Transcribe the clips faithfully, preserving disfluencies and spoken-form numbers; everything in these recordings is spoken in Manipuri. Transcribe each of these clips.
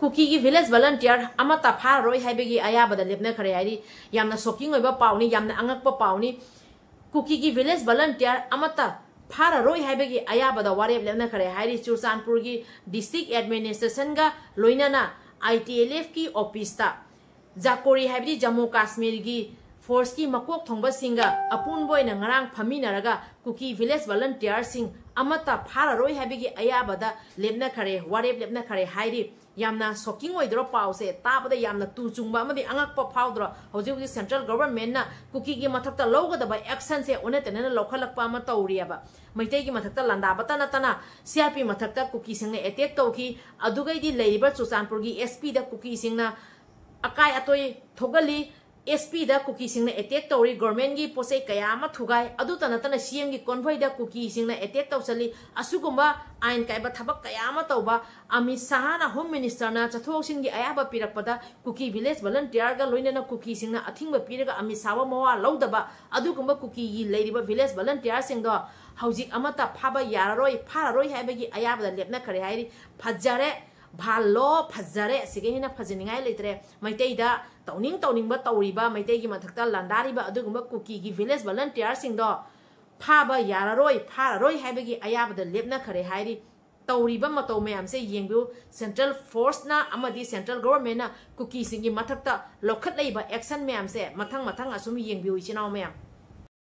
ꯀꯨꯀꯤꯒꯤ ꯚꯤꯂꯦꯖ ꯚꯣꯂꯟꯇꯤꯌꯔ ꯑꯃꯠꯇ ꯐꯥꯔꯔꯣꯏ ꯍꯥꯏꯕꯒꯤ ꯑꯌꯥꯕꯗ ꯂꯦꯞꯅꯈ꯭ꯔꯦ ꯍꯥꯏꯔꯤ꯫ ꯌꯥꯝꯅ ꯁꯣꯛꯀꯤꯡ ꯑꯣꯏꯕ ꯄꯥꯎꯅꯤ, ꯌꯥꯝꯅ ꯑꯉꯛꯄ ꯄꯥꯎꯅꯤ꯫ ꯀꯨꯀꯤꯒꯤ ꯚꯤꯂꯦꯖ ꯚꯣꯂꯟꯇꯤꯌꯔ ꯑꯃꯠꯇ ꯐꯥꯔꯔꯣꯏ ꯍꯥꯏꯕꯒꯤ ꯑꯌꯥꯕꯗ ꯋꯥꯔꯦꯞ ꯂꯦꯞꯅꯈ꯭ꯔꯦ ꯍꯥꯏꯔꯤ꯫ ꯆꯨꯔꯆꯥꯟꯄꯨꯔꯒꯤ ꯗꯤꯁꯇ꯭ꯔꯤꯛ ꯑꯦꯗꯃꯤꯅꯤꯁꯇ꯭ꯔꯦꯁꯟꯒ ꯂꯣꯏꯅꯅ ꯑꯥꯏ ꯇꯤ ꯑꯦꯜ ꯑꯦꯐꯀꯤ ꯑꯣꯐꯤꯁꯇ ꯖꯥꯀꯣꯔꯤ ꯍꯥꯏꯕꯗꯤ ꯖꯝꯃꯨ ꯀꯥꯁꯃꯤꯔꯒꯤ ꯐꯣꯔꯁꯀꯤ ꯃꯀꯣꯛ ꯊꯣꯡꯕꯁꯤꯡꯒ ꯑꯄꯨꯟꯕ ꯑꯣꯏꯅ ꯉꯔꯥꯡ ꯐꯝꯃꯤꯟꯅꯔꯒ ꯀꯨꯀꯤ ꯚꯤꯂꯦꯖ ꯚꯣꯂꯟꯇꯤꯌꯔꯁꯤꯡ ꯑꯃꯠꯇ ꯐꯥꯔꯔꯣꯏ ꯍꯥꯏꯕꯒꯤ ꯑꯌꯥꯕꯗ ꯂꯦꯞꯅꯈ꯭ꯔꯦ, ꯋꯥꯔꯦꯞ ꯂꯦꯞꯅꯈ꯭ꯔꯦ ꯍꯥꯏꯔꯤ꯫ ꯌꯥꯝꯅ ꯁꯣꯛꯀꯤꯡ ꯑꯣꯏꯗ꯭ꯔꯣ ꯄꯥꯎꯁꯦ? ꯇꯥꯕꯗ ꯌꯥꯝꯅ ꯇꯨ ꯆꯨꯡꯕ ꯑꯃꯗꯤ ꯑꯉꯛꯄ ꯐꯥꯎꯗ꯭ꯔꯣ? ꯍꯧꯖꯤꯛ ꯍꯧꯖꯤꯛ ꯁꯦꯟꯇ꯭ꯔꯦꯜ ꯒꯣꯚꯔꯟꯃꯦꯟꯠꯅ ꯀꯨꯀꯤꯒꯤ ꯃꯊꯛꯇ ꯂꯧꯒꯗꯕ ꯑꯦꯛꯁꯟꯁꯦ ꯑꯣꯟꯅ ꯇꯩꯅꯅ ꯂꯧꯈꯠꯂꯛꯄ ꯑꯃ ꯇꯧꯔꯤꯑꯕ꯫ ꯃꯩꯇꯩꯒꯤ ꯃꯊꯛꯇ ꯂꯥꯟꯗꯥꯕꯇ ꯅꯠꯇꯅ ꯁꯤ ꯑꯥꯔ ꯄꯤ ꯃꯊꯛꯇ ꯀꯨꯀꯤꯁꯤꯡꯅ ꯑꯦꯇꯦꯛ ꯇꯧꯈꯤ꯫ ꯑꯗꯨꯒꯩꯗꯤ ꯂꯩꯔꯤꯕ ꯆꯨꯔꯆꯥꯟꯄꯨꯔꯒꯤ ꯑꯦꯁ ꯄꯤꯗ ꯀꯨꯀꯤꯁꯤꯡꯅ ꯑꯀꯥꯏ ꯑꯇꯣꯏ ꯊꯣꯛꯍꯜꯂꯤ꯫ ꯑꯦꯁ ꯄꯤꯗ ꯀꯨꯀꯤꯁꯤꯡꯅ ꯑꯦꯇꯦꯛ ꯇꯧꯔꯤ, ꯒꯣꯔꯃꯦꯟꯒꯤ ꯄꯣꯠ ꯆꯩ ꯀꯌꯥ ꯑꯃ ꯊꯨꯒꯥꯏ꯫ ꯑꯗꯨꯇ ꯅꯠꯇꯅ ꯁꯤ ꯑꯦꯝꯒꯤ ꯀꯣꯟꯚꯣꯏꯗ ꯀꯨꯀꯤꯁꯤꯡꯅ ꯑꯦꯇꯦꯛ ꯇꯧꯁꯜꯂꯤ꯫ ꯑꯁꯤꯒꯨꯝꯕ ꯑꯥꯏꯟ ꯀꯥꯏꯕ ꯊꯕꯛ ꯀꯌꯥ ꯑꯃ ꯇꯧꯕ ꯑꯃꯤꯠ ꯁꯥꯍꯅ, ꯍꯣꯝ ꯃꯤꯅꯤꯁꯇꯔꯅ ꯆꯠꯊꯣꯛ ꯆꯠꯁꯤꯟꯒꯤ ꯑꯌꯥꯕ ꯄꯤꯔꯛꯄꯗ ꯀꯨꯀꯤ ꯚꯤꯂꯦꯖ ꯚꯣꯂꯟꯇꯤꯌꯔꯒ ꯂꯣꯏꯅꯅ ꯀꯨꯀꯤꯁꯤꯡꯅ ꯑꯊꯤꯡꯕ ꯄꯤꯔꯒ ꯑꯃꯤꯠ ꯁꯥꯍꯕꯨ ꯃꯋꯥ ꯂꯧꯗꯕ ꯑꯗꯨꯒꯨꯝꯕ ꯀꯨꯀꯤꯒꯤ ꯂꯩꯔꯤꯕ ꯚꯤꯂꯦꯖ ꯚꯣꯂꯟꯇꯤꯌꯔꯁꯤꯡꯗꯣ ꯍꯧꯖꯤꯛ ꯑꯃꯠꯇ ꯐꯥꯕ ꯌꯥꯔꯔꯣꯏ, ꯐꯥꯔꯔꯣꯏ ꯍꯥꯏꯕꯒꯤ ꯑꯌꯥꯕꯗ ꯂꯦꯞꯅꯈ꯭ꯔꯦ ꯍꯥꯏꯔꯤ꯫ ꯐꯖꯔꯦ, ꯚꯥꯜꯂꯣ, ꯐꯖꯔꯦ꯫ ꯁꯤꯒ ꯍꯦꯟꯅ ꯐꯖꯅꯤꯡꯉꯥꯏ ꯂꯩꯇ꯭ꯔꯦ꯫ ꯃꯩꯇꯩꯗ ꯇꯧꯅꯤꯡ ꯇꯧꯅꯤꯡꯕ ꯇꯧꯔꯤꯕ, ꯃꯩꯇꯩꯒꯤ ꯃꯊꯛꯇ ꯂꯥꯟꯗꯥꯔꯤꯕ ꯑꯗꯨꯒꯨꯝꯕ ꯀꯨꯀꯤꯒꯤ ꯚꯤꯂꯦꯖ ꯚꯣꯂꯟꯇꯤꯌꯔꯁꯤꯡꯗꯣ ꯐꯥꯕ ꯌꯥꯔꯔꯣꯏ, ꯐꯥꯔꯔꯣꯏ ꯍꯥꯏꯕꯒꯤ ꯑꯌꯥꯕꯗ ꯂꯦꯞꯅꯈ꯭ꯔꯦ ꯍꯥꯏꯔꯤ꯫ ꯇꯧꯔꯤꯕ ꯃꯇꯧ ꯃꯌꯥꯝꯁꯦ ꯌꯦꯡꯕꯤꯌꯨ꯫ ꯁꯦꯟꯇ꯭ꯔꯦꯜ ꯐꯣꯔꯁꯅ ꯑꯃꯗꯤ ꯁꯦꯟꯇ꯭ꯔꯦꯜ ꯒꯣꯚꯔꯟꯃꯦꯟꯠꯅ ꯀꯨꯀꯤꯁꯤꯡꯒꯤ ꯃꯊꯛꯇ ꯂꯧꯈꯠꯂꯛꯏꯕ ꯑꯦꯛꯁꯟ ꯃꯌꯥꯝꯁꯦ ꯃꯊꯪ ꯃꯊꯪ ꯑꯁꯨꯝ ꯌꯦꯡꯕꯤꯌꯨ, ꯏꯆꯤꯟ ꯏꯅꯥꯎ ꯃꯌꯥꯝ꯫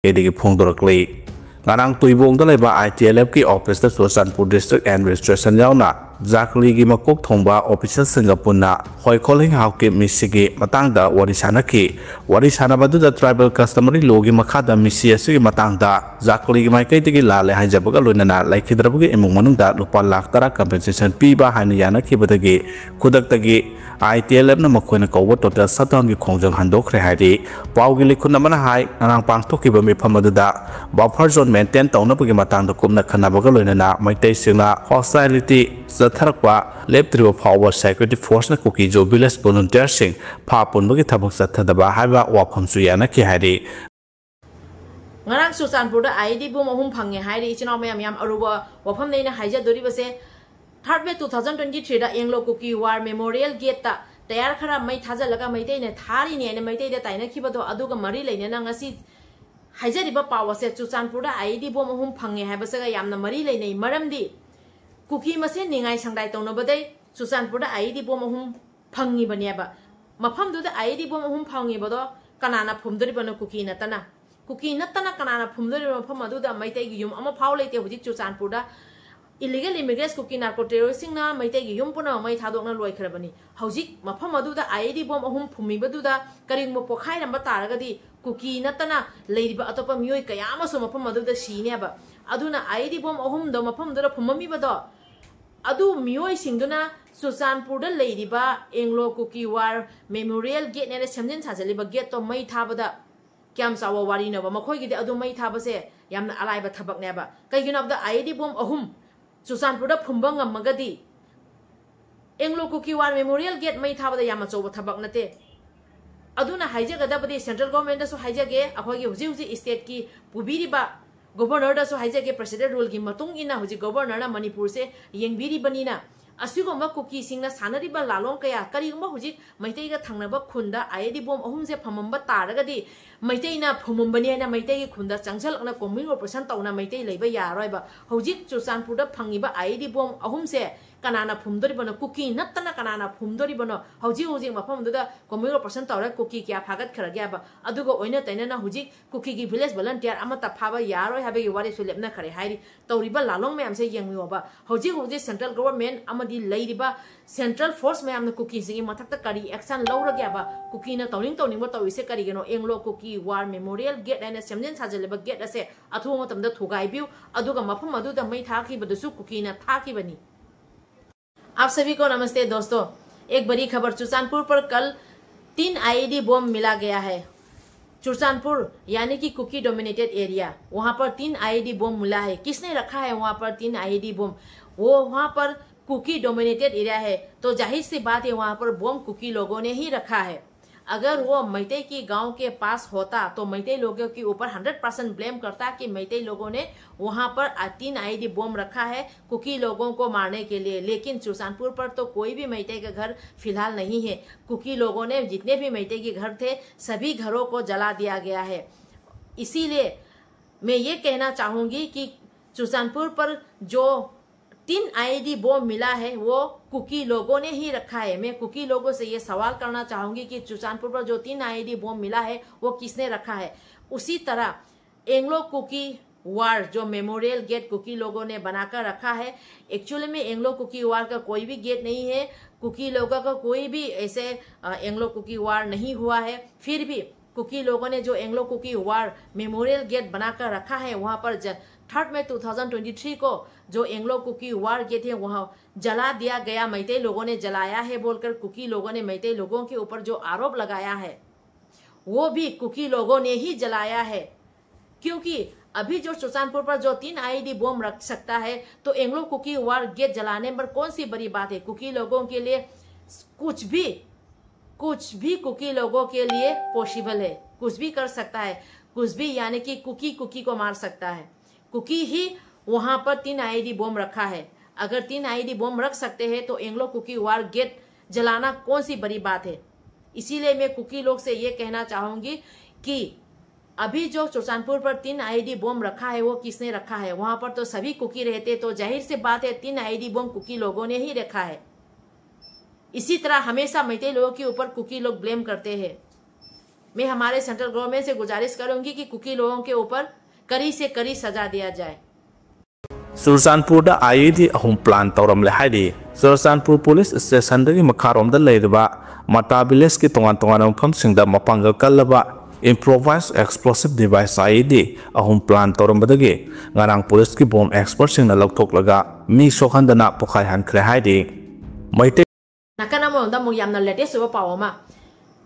ꯑꯦꯗꯒꯤ ꯐꯣꯡꯗꯣꯔꯛꯂꯤ꯫ ꯉꯔꯥꯡ ꯇꯨꯏꯕꯣꯡꯗ ꯂꯩꯕ ꯑꯥꯏ ꯇꯤ ꯑꯦꯜ ꯑꯦꯐꯀꯤ ꯑꯣꯐꯤꯁꯇ ꯆꯨꯔꯆꯥꯟꯄꯨꯔ ꯗꯤꯁꯇ꯭ꯔꯤꯛ ꯑꯦꯗꯃꯤꯅꯤꯁꯇ꯭ꯔꯦꯁꯟ ꯌꯥꯎꯅ ꯖꯥꯀꯂꯤꯒꯤ ꯃꯀꯣꯛ ꯊꯣꯡꯕ ꯑꯣꯐꯤꯁꯤꯌꯦꯜꯁꯤꯡꯒ ꯄꯨꯟꯅ ꯍꯣꯏꯈꯣꯜ ꯍꯤꯡꯍꯥꯎꯀꯤ ꯃꯤꯁꯤꯒꯤ ꯃꯇꯥꯡꯗ ꯋꯥꯔꯤ ꯁꯥꯅꯈꯤ꯫ ꯋꯥꯔꯤ ꯁꯥꯅꯕ ꯑꯗꯨꯗ ꯇ꯭ꯔꯥꯏꯕꯦꯜ ꯀꯁꯇꯃꯔꯤ ꯂꯣꯒꯤ ꯃꯈꯥꯗ ꯃꯤꯁꯤ ꯑꯁꯤꯒꯤ ꯃꯇꯥꯡꯗ ꯖꯥꯀꯂꯤꯒꯤ ꯃꯥꯏꯀꯩꯗꯒꯤ ꯂꯥꯜꯂꯦ ꯍꯥꯏꯖꯕꯒ ꯂꯣꯏꯅꯅ ꯂꯩꯈꯤꯗ꯭ꯔꯕꯒꯤ ꯏꯃꯨꯡ ꯃꯅꯨꯡꯗ ꯂꯨꯄꯥ ꯂꯥꯈ ꯇꯔꯥ ꯀꯝꯄꯦꯟꯁꯦꯁꯟ ꯄꯤꯕ ꯍꯥꯏꯅ ꯌꯥꯅꯈꯤꯕꯗꯒꯤ ꯈꯨꯗꯛꯇꯒꯤ ꯑꯥꯏ ꯇꯤ ꯑꯦꯜ ꯑꯦꯐꯅ ꯃꯈꯣꯏꯅ ꯀꯧꯕ ꯇꯣꯇꯦꯜ ꯁꯠꯗꯥꯎꯟꯒꯤ ꯈꯣꯡꯖꯪ ꯍꯟꯗꯣꯛꯈ꯭ꯔꯦ ꯍꯥꯏꯔꯤ꯫ ꯄꯥꯎꯒꯤ ꯂꯤꯈꯨꯟ ꯑꯃꯅ ꯍꯥꯏ, ꯉꯔꯥꯡ ꯄꯥꯡꯊꯣꯛꯈꯤꯕ ꯃꯤꯐꯝ ꯑꯗꯨꯗ ꯕꯐꯔ ꯖꯣꯟ ꯃꯦꯟꯇꯦꯟ ꯇꯧꯅꯕꯒꯤ ꯃꯇꯥꯡꯗ ꯀꯨꯞꯅ ꯈꯟꯅꯕꯒ ꯂꯣꯏꯅꯅ ꯃꯩꯇꯩꯁꯤꯡꯅ ꯍꯣꯁꯇꯥꯏꯂꯤꯇꯤ ꯆꯠꯊꯔꯛꯄ ꯂꯦꯞꯇ꯭ꯔꯤꯕ ꯐꯥꯎꯕ ꯁꯦꯀ꯭ꯌꯨꯔꯤꯇꯤ ꯐꯣꯔꯁꯅ ꯀꯨꯀꯤ ꯖꯣ ꯚꯤꯂꯦꯖ ꯚꯣꯂꯨꯟꯇꯤꯌꯔꯁꯤꯡ ꯐꯥ ꯄꯨꯟꯕꯒꯤ ꯊꯕꯛ ꯆꯠꯊꯗꯕ ꯍꯥꯏꯕ ꯋꯥꯐꯝꯁꯨ ꯌꯥꯅꯈꯤ ꯍꯥꯏꯔꯤ꯫ ꯉꯔꯥꯡ ꯆꯨꯔꯆꯥꯟꯄꯨꯔꯗ ꯑꯥꯏ ꯏ ꯗꯤ ꯕꯣꯝ ꯑꯍꯨꯝ ꯐꯪꯉꯦ ꯍꯥꯏꯔꯤ꯫ ꯏꯆꯤꯟ ꯏꯅꯥꯎ ꯃꯌꯥꯝ, ꯌꯥꯝ ꯑꯔꯨꯕ ꯋꯥꯐꯝꯅꯦ ꯑꯩꯅ ꯍꯥꯏꯖꯗꯣꯔꯤꯕꯁꯦ꯫ Third May two thousand twenty three ꯗ Anglo Kuki War Memorial Gate ꯇ ꯇꯌꯥꯔ ꯈꯔ ꯃꯩ ꯊꯥꯖꯤꯜꯂꯒ ꯃꯩꯇꯩꯅ ꯊꯥꯔꯤꯅꯦ ꯍꯥꯏꯅ ꯃꯩꯇꯩꯗ ꯇꯥꯏꯅꯈꯤꯕꯗꯣ, ꯑꯗꯨꯒ ꯃꯔꯤ ꯂꯩꯅꯅ ꯉꯁꯤ ꯍꯥꯏꯖꯔꯤꯕ ꯄꯥꯎ ꯑꯁꯦ ꯆꯨꯔꯆꯥꯟꯄꯨꯔꯗ IED ꯕꯣꯝ ꯑꯍꯨꯝ ꯐꯪꯉꯦ ꯍꯥꯏꯕꯁꯤꯒ ꯌꯥꯝꯅ ꯃꯔꯤ ꯂꯩꯅꯩ꯫ ꯃꯔꯝꯗꯤ ꯀꯨꯀꯤ ꯃꯁꯦꯟ ꯅꯤꯡꯉꯥꯏ ꯁꯪꯗꯥꯏ ꯇꯧꯅꯕꯗꯩ ꯆꯨꯔꯆꯥꯟꯄꯨꯔꯗ IED ꯕꯣꯝ ꯑꯍꯨꯝ ꯐꯪꯉꯤꯕꯅꯦꯕ꯫ ꯃꯐꯝꯗꯨꯗ IED ꯕꯣꯝ ꯑꯍꯨꯝ ꯐꯪꯉꯤꯕꯗꯣ ꯀꯅꯥꯅ ꯐꯨꯝꯗꯣꯔꯤꯕꯅꯣ? ꯀꯨꯀꯤ ꯅꯠꯇꯅ꯫ ꯀꯨꯀꯤ ꯅꯠꯇꯅ ꯀꯅꯥꯅ ꯐꯨꯝꯗꯣꯔꯤꯕ? ꯃꯐꯝ ꯑꯗꯨꯗ ꯃꯩꯇꯩꯒꯤ ꯌꯨꯝ ꯑꯃꯐꯥꯎ ꯂꯩꯇꯦ ꯍꯧꯖꯤꯛ ꯆꯨꯔꯆꯥꯟꯄꯨꯔꯗ꯫ Illegal immigrants, ꯀꯨꯀꯤ narco terrorist ꯁꯤꯡꯅ ꯃꯩꯇꯩꯒꯤ ꯌꯨꯝ ꯄꯨꯝꯅꯃꯛ ꯃꯩ ꯊꯥꯗꯣꯛꯅ ꯂꯣꯏꯈ꯭ꯔꯕꯅꯤ꯫ ꯍꯧꯖꯤꯛ ꯃꯐꯝ ꯑꯗꯨꯗ IED ꯕꯣꯝ ꯑꯍꯨꯝ ꯐꯨꯝꯃꯤꯕꯗꯨꯗ ꯀꯔꯤꯒꯨꯝꯕ ꯄꯣꯈꯥꯏꯔꯝꯕ ꯇꯥꯔꯒꯗꯤ ꯀꯨꯀꯤ ꯅꯠꯇꯅ ꯂꯩꯔꯤꯕ ꯑꯇꯣꯞꯄ ꯃꯤꯑꯣꯏ ꯀꯌꯥ ꯑꯃꯁꯨ ꯃꯐꯝ ꯑꯗꯨꯗ ꯁꯤꯅꯦꯕ꯫ ꯑꯗꯨꯅ IED ꯕꯣꯝ ꯑꯍꯨꯝꯗꯣ ꯃꯐꯝꯗꯨꯗ ꯐꯨꯝꯃꯝꯃꯤꯕꯗꯣ, ꯑꯗꯨ ꯃꯤꯑꯣꯏꯁꯤꯡꯗꯨꯅ ꯆꯨꯔꯆꯥꯟꯄꯨꯔꯗ ꯂꯩꯔꯤꯕ Anglo Kuki War Memorial Gate ꯅꯦꯅ ꯁꯦꯝꯖꯤꯟ ꯁꯥꯖꯤꯜꯂꯤꯕ gate ꯇꯣ ꯃꯩ ꯊꯥꯕꯗ ꯀꯌꯥꯝ ꯆꯥꯎꯕ ꯋꯥꯔꯤꯅꯣꯕ? ꯃꯈꯣꯏꯒꯤꯗꯤ ꯑꯗꯨ ꯃꯩ ꯊꯥꯕꯁꯦ ꯌꯥꯝꯅ ꯑꯂꯥꯏꯕ ꯊꯕꯛꯅꯦꯕ꯫ ꯀꯩꯒꯤꯅꯣ ꯍꯥꯏꯕꯗ IED ꯕꯣꯝ ꯑꯍꯨꯝ ꯆꯨꯔꯆꯥꯟꯄꯨꯔꯗ ꯐꯨꯝꯕ ꯉꯝꯃꯒꯗꯤ Anglo Kuki War Memorial Gate ꯃꯩ ꯊꯥꯕꯗ ꯌꯥꯝ ꯑꯆꯧꯕ ꯊꯕꯛ ꯅꯠꯇꯦ꯫ ꯑꯗꯨꯅ ꯍꯥꯏꯖꯒꯗꯕꯗꯤ central government ꯇꯁꯨ ꯍꯥꯏꯖꯒꯦ, ꯑꯩꯈꯣꯏꯒꯤ ꯍꯧꯖꯤꯛ ꯍꯧꯖꯤꯛ state ꯀꯤ ꯄꯨꯕꯤꯔꯤꯕ governor ꯗꯁꯨ ꯍꯥꯏꯖꯒꯦ, President rule ꯒꯤ ꯃꯇꯨꯡ ꯏꯟꯅ ꯍꯧꯖꯤꯛ governor ꯅ ꯃꯅꯤꯄꯨꯔꯁꯦ ꯌꯦꯡꯕꯤꯔꯤꯕꯅꯤꯅ, ꯑꯁꯤꯒꯨꯝꯕ ꯀꯨꯀꯤꯁꯤꯡꯅ ꯁꯥꯟꯅꯔꯤꯕ ꯂꯥꯂꯣꯡ ꯀꯌꯥ, ꯀꯔꯤꯒꯨꯝꯕ ꯍꯧꯖꯤꯛ ꯃꯩꯇꯩꯒ ꯊꯪꯅꯕ ꯈꯨꯟꯗ IED ꯕꯣꯝ ꯑꯍꯨꯝꯁꯦ ꯐꯝꯃꯝꯕ ꯇꯥꯔꯒꯗꯤ, ꯃꯩꯇꯩꯅ ꯐꯨꯝꯃꯝꯕꯅꯤ ꯍꯥꯏꯅ ꯃꯩꯇꯩꯒꯤ ꯈꯨꯟꯗ ꯆꯪꯁꯜꯂꯛꯅ combing operation ꯇꯧꯅ ꯃꯩꯇꯩ ꯂꯩꯕ ꯌꯥꯔꯔꯣꯏꯕ꯫ ꯍꯧꯖꯤꯛ ꯆꯨꯔꯆꯥꯟꯄꯨꯔꯗ ꯐꯪꯉꯤꯕ IED ꯕꯣꯝ ꯑꯍꯨꯝꯁꯦ ꯀꯅꯥꯅ ꯐꯨꯝꯗꯣꯔꯤꯕꯅꯣ? ꯀꯨꯀꯤ ꯅꯠꯇꯅ ꯀꯅꯥꯅ ꯐꯨꯝꯗꯣꯔꯤꯕꯅꯣ? ꯍꯧꯖꯤꯛ ꯍꯧꯖꯤꯛ ꯃꯐꯝꯗꯨꯗ combing operation ꯇꯧꯔ ꯀꯨꯀꯤ ꯀꯌꯥ ꯐꯥꯒꯠꯈ꯭ꯔꯒꯦ ꯍꯥꯏꯕ꯫ ꯑꯗꯨꯒ ꯑꯣꯏꯅ ꯇꯩꯅꯅ ꯍꯧꯖꯤꯛ ꯀꯨꯀꯤꯒꯤ village volunteer ꯑꯃꯠꯇ ꯐꯥꯕ ꯌꯥꯔꯣꯏ ꯍꯥꯏꯕꯒꯤ ꯋꯥꯔꯦꯞꯁꯨ ꯂꯦꯞꯅꯈ꯭ꯔꯦ ꯍꯥꯏꯔꯤ꯫ ꯇꯧꯔꯤꯕ ꯂꯥꯂꯣꯡ ꯃꯌꯥꯝꯁꯦ ꯌꯦꯡꯕꯤꯌꯣꯕ꯫ ꯍꯧꯖꯤꯛ ꯍꯧꯖꯤꯛ central government ꯑꯃꯗꯤ ꯂꯩꯔꯤꯕ central force ꯃꯌꯥꯝꯅ ꯀꯨꯀꯤꯁꯤꯡꯒꯤ ꯃꯊꯛꯇ ꯀꯔꯤ action ꯂꯧꯔꯒꯦ ꯍꯥꯏꯕ? ꯀꯨꯀꯤꯅ ꯇꯧꯅꯤꯡ ꯇꯧꯅꯤꯡꯕ ꯇꯧꯔꯤꯁꯦ ꯀꯔꯤꯒꯤꯅꯣ? Anglo Kuki War Memorial Gate ꯍꯥꯏꯅ ꯁꯦꯝꯖꯤꯟ ꯁꯥꯖꯤꯜꯂꯤꯕ gate ꯑꯁꯦ ꯑꯊꯨꯕ ꯃꯇꯝꯗ ꯊꯨꯒꯥꯏꯕꯤꯌꯨ, ꯑꯗꯨꯒ ꯃꯐꯝ ꯑꯗꯨꯗ ꯃꯩ ꯊꯥꯈꯤꯕꯗꯨꯁꯨ ꯀꯨꯀꯤꯅ ꯊꯥꯈꯤꯕꯅꯤ꯫ आप सभी को नमस्ते दोस्तों, एक बड़ी खबर, चुरचानपुर पर कल तीन IED बम मिला गया है। चुरचानपुर यानी कि कुकी dominated area, वहाँ पर तीन IED बम मिला है। किसने रखा है वहाँ पर तीन IED बम? वो वहाँ पर कुकी dominated area है, तो जाहिर सी बात है वहाँ पर बम कुकी लोगों ने ही रखा है। अगर वो मैतेई की गांव के पास होता तो मैतेई लोगों के ऊपर हंड्रेड परसेंट ब्लेम करता कि मैतेई लोगों ने वहां पर तीन आईडी बॉम्ब रखा है कुकी लोगों को मारने के लिए। लेकिन चुरचांदपुर पर तो कोई भी मैतेई का घर फिलहाल नहीं है। कुकी लोगों ने जितने भी मैतेई के घर थे, सभी घरों को जला दिया गया है। इसीलिए मैं ये कहना चाहूंगी कि चुरचांदपुर पर जो तीन आईडी बॉम्ब मिला है, वो कुकी लोगों ने ही रखा है। मैं कुकी लोगों से ये सवाल करना चाहूंगी कि चुरचांदपुर पर जो तीन आईडी बॉम्ब मिला है, वो किसने रखा है? उसी तरह एंग्लो कुकी वार जो मेमोरियल गेट कुकी लोगों ने बनाकर रखा है, एक्चुअली में एंग्लो कुकी वार का कोई भी गेट नहीं है। कुकी लोगों का कोई भी ऐसे एंग्लो कुकी वार नहीं हुआ है। फिर भी कुकी लोगों ने जो Anglo Kuki war memorial gate बनाकर रखा है, वहां पर third May two thousand twenty three को जो एंग्लो कुकी वार गेट है, वहां जला दिया गया, मैतेई लोगों ने जलाया है बोलकर कुकी लोगों ने मैतेई लोगों के ऊपर जो आरोप लगाया है, वो भी कुकी लोगों ने ही जलाया है। क्योंकि अभी जो चुरचांदपुर पर जो तीन आईडी बॉम्ब रख सकता है, तो एंग्लो कुकी वार गेट जलाने पर कौन सी बड़ी बात है? कुकी लोगों के लिए कुछ भी, कुछ भी कुकी लोगों के लिए पॉसिबल है। कुछ भी कर सकता है, कुछ भी, यानी कि कुकी कुकी को मार सकता है। कुकी ही वहां पर तीन आईडी बॉम्ब रखा है। अगर तीन आईडी बॉम्ब रख सकते हैं, तो एंग्लो कुकी वार गेट जलाना कौन सी बड़ी बात है? इसीलिए मैं कुकी लोग से ये कहना चाहूंगी कि अभी जो चुरचांदपुर पर तीन आईडी बॉम्ब रखा है, वो किसने रखा है? वहां पर तो सभी कुकी रहते, तो जाहिर सी बात है, तीन आईडी बॉम्ब कुकी लोगों ने ही रखा है। इसी तरह हमेशा मैतेई लोगों के ऊपर कुकी लोग ब्लेम करते हैं। मैं हमारे सेंट्रल गवर्नमेंट से गुजारिश करूंगी कि कुकी लोगों के ऊपर कड़ी से कड़ी सजा दिया जाए। ꯆꯨꯔꯆꯥꯟꯄꯨꯔꯗ ꯑꯥꯏ ꯏ ꯗꯤ ꯑꯍꯨꯝ ꯄ꯭ꯂꯥꯟ ꯇꯧꯔꯝꯂꯦ ꯍꯥꯏꯔꯤ꯫ ꯆꯨꯔꯆꯥꯟꯄꯨꯔ ꯄꯨꯂꯤꯁ ꯁ꯭ꯇꯦꯁꯟꯗꯒꯤ ꯃꯈꯥꯔꯣꯝꯗ ꯂꯩꯔꯤꯕ ꯃꯇꯥ ꯚꯤꯂꯦꯖꯀꯤ ꯇꯣꯉꯥꯟ ꯇꯣꯉꯥꯟꯕ ꯃꯐꯝꯁꯤꯡꯗ ꯃꯄꯥꯡꯒꯜ ꯀꯜꯂꯕ ꯏꯝꯄ꯭ꯔꯣꯚꯥꯏꯖ ꯑꯦꯛꯁꯄ꯭ꯂꯣꯁꯤꯚ ꯗꯤꯚꯥꯏꯁ ꯑꯥꯏ ꯏ ꯗꯤ ꯑꯍꯨꯝ ꯄ꯭ꯂꯥꯟ ꯇꯧꯔꯝꯕꯗꯒꯤ ꯉꯔꯥꯡ ꯄꯨꯂꯤꯁꯀꯤ ꯕꯣꯝ ꯑꯦꯛꯁꯄꯔꯠꯁꯤꯡꯅ ꯂꯧꯊꯣꯛꯂꯒ ꯃꯤ ꯁꯣꯛꯍꯟꯗꯅ ꯄꯣꯈꯥꯏꯍꯟꯈ꯭ꯔꯦ ꯍꯥꯏꯔꯤ꯫ ꯃꯩꯇꯩ ꯅꯥꯀꯟ ꯑꯃꯔꯣꯝꯗ ꯑꯃꯨꯛ ꯌꯥꯝꯅ ꯂꯦꯇꯦꯁ ꯑꯣꯏꯕ ꯄꯥꯎ ꯑꯃ,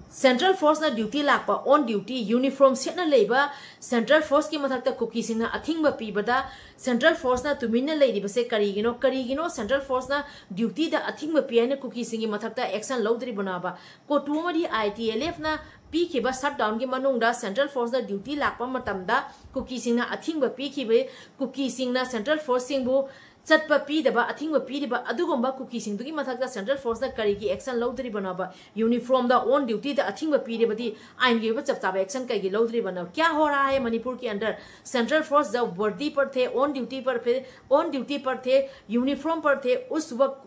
Central Force ꯅ duty ꯂꯥꯛꯄ, on duty, uniform ꯁꯦꯠꯅ ꯂꯩꯕ Central Force ꯀꯤ ꯃꯊꯛꯇ ꯀꯨꯀꯤꯁꯤꯡꯅ ꯑꯊꯤꯡꯕ ꯄꯤꯕꯗ Central Force ꯅ ꯇꯨꯃꯤꯟꯅ ꯂꯩꯔꯤꯕꯁꯦ ꯀꯔꯤꯒꯤꯅꯣ? ꯀꯔꯤꯒꯤꯅꯣ Central Force ꯅ duty ꯗ ꯑꯊꯤꯡꯕ ꯄꯤ ꯍꯥꯏꯅ ꯀꯨꯀꯤꯁꯤꯡꯒꯤ ꯃꯊꯛꯇ action ꯂꯧꯗ꯭ꯔꯤꯕꯅꯣꯕ? ꯀꯣꯇꯨ ꯑꯃꯗꯤ I T L F ꯅ ꯄꯤꯈꯤꯕ shutdown ꯒꯤ ꯃꯅꯨꯡꯗ Central Force ꯅ duty ꯂꯥꯛꯄ ꯃꯇꯝꯗ ꯀꯨꯀꯤꯁꯤꯡꯅ ꯑꯊꯤꯡꯕ ꯄꯤꯈꯤꯕ, ꯀꯨꯀꯤꯁꯤꯡꯅ Central Force ꯁꯤꯡꯕꯨ ꯆꯠꯄ ꯄꯤꯗꯕ, ꯑꯊꯤꯡꯕ ꯄꯤꯔꯤꯕ ꯑꯗꯨꯒꯨꯝꯕ ꯀꯨꯀꯤꯁꯤꯡꯗꯨꯒꯤ ꯃꯊꯛꯇ Central Force ꯅ ꯀꯔꯤꯒꯤ action ꯂꯧꯗ꯭ꯔꯤꯕꯅꯣꯕ? Uniform the, on duty ꯗ ꯑꯊꯤꯡꯕ ꯄꯤꯔꯤꯕꯗꯤ ꯑꯥꯏꯟꯒꯤ ꯑꯣꯏꯕ ꯆꯞ ꯆꯥꯕ action ꯀꯩꯒꯤ ꯂꯧꯗ꯭ꯔꯤꯕꯅꯣ? क्या हो रहा है मणिपुर के अंदर? Central Force जब वर्दी पर थे, on duty पर थे, on duty पर थे, uniform पर थे, उस वक्त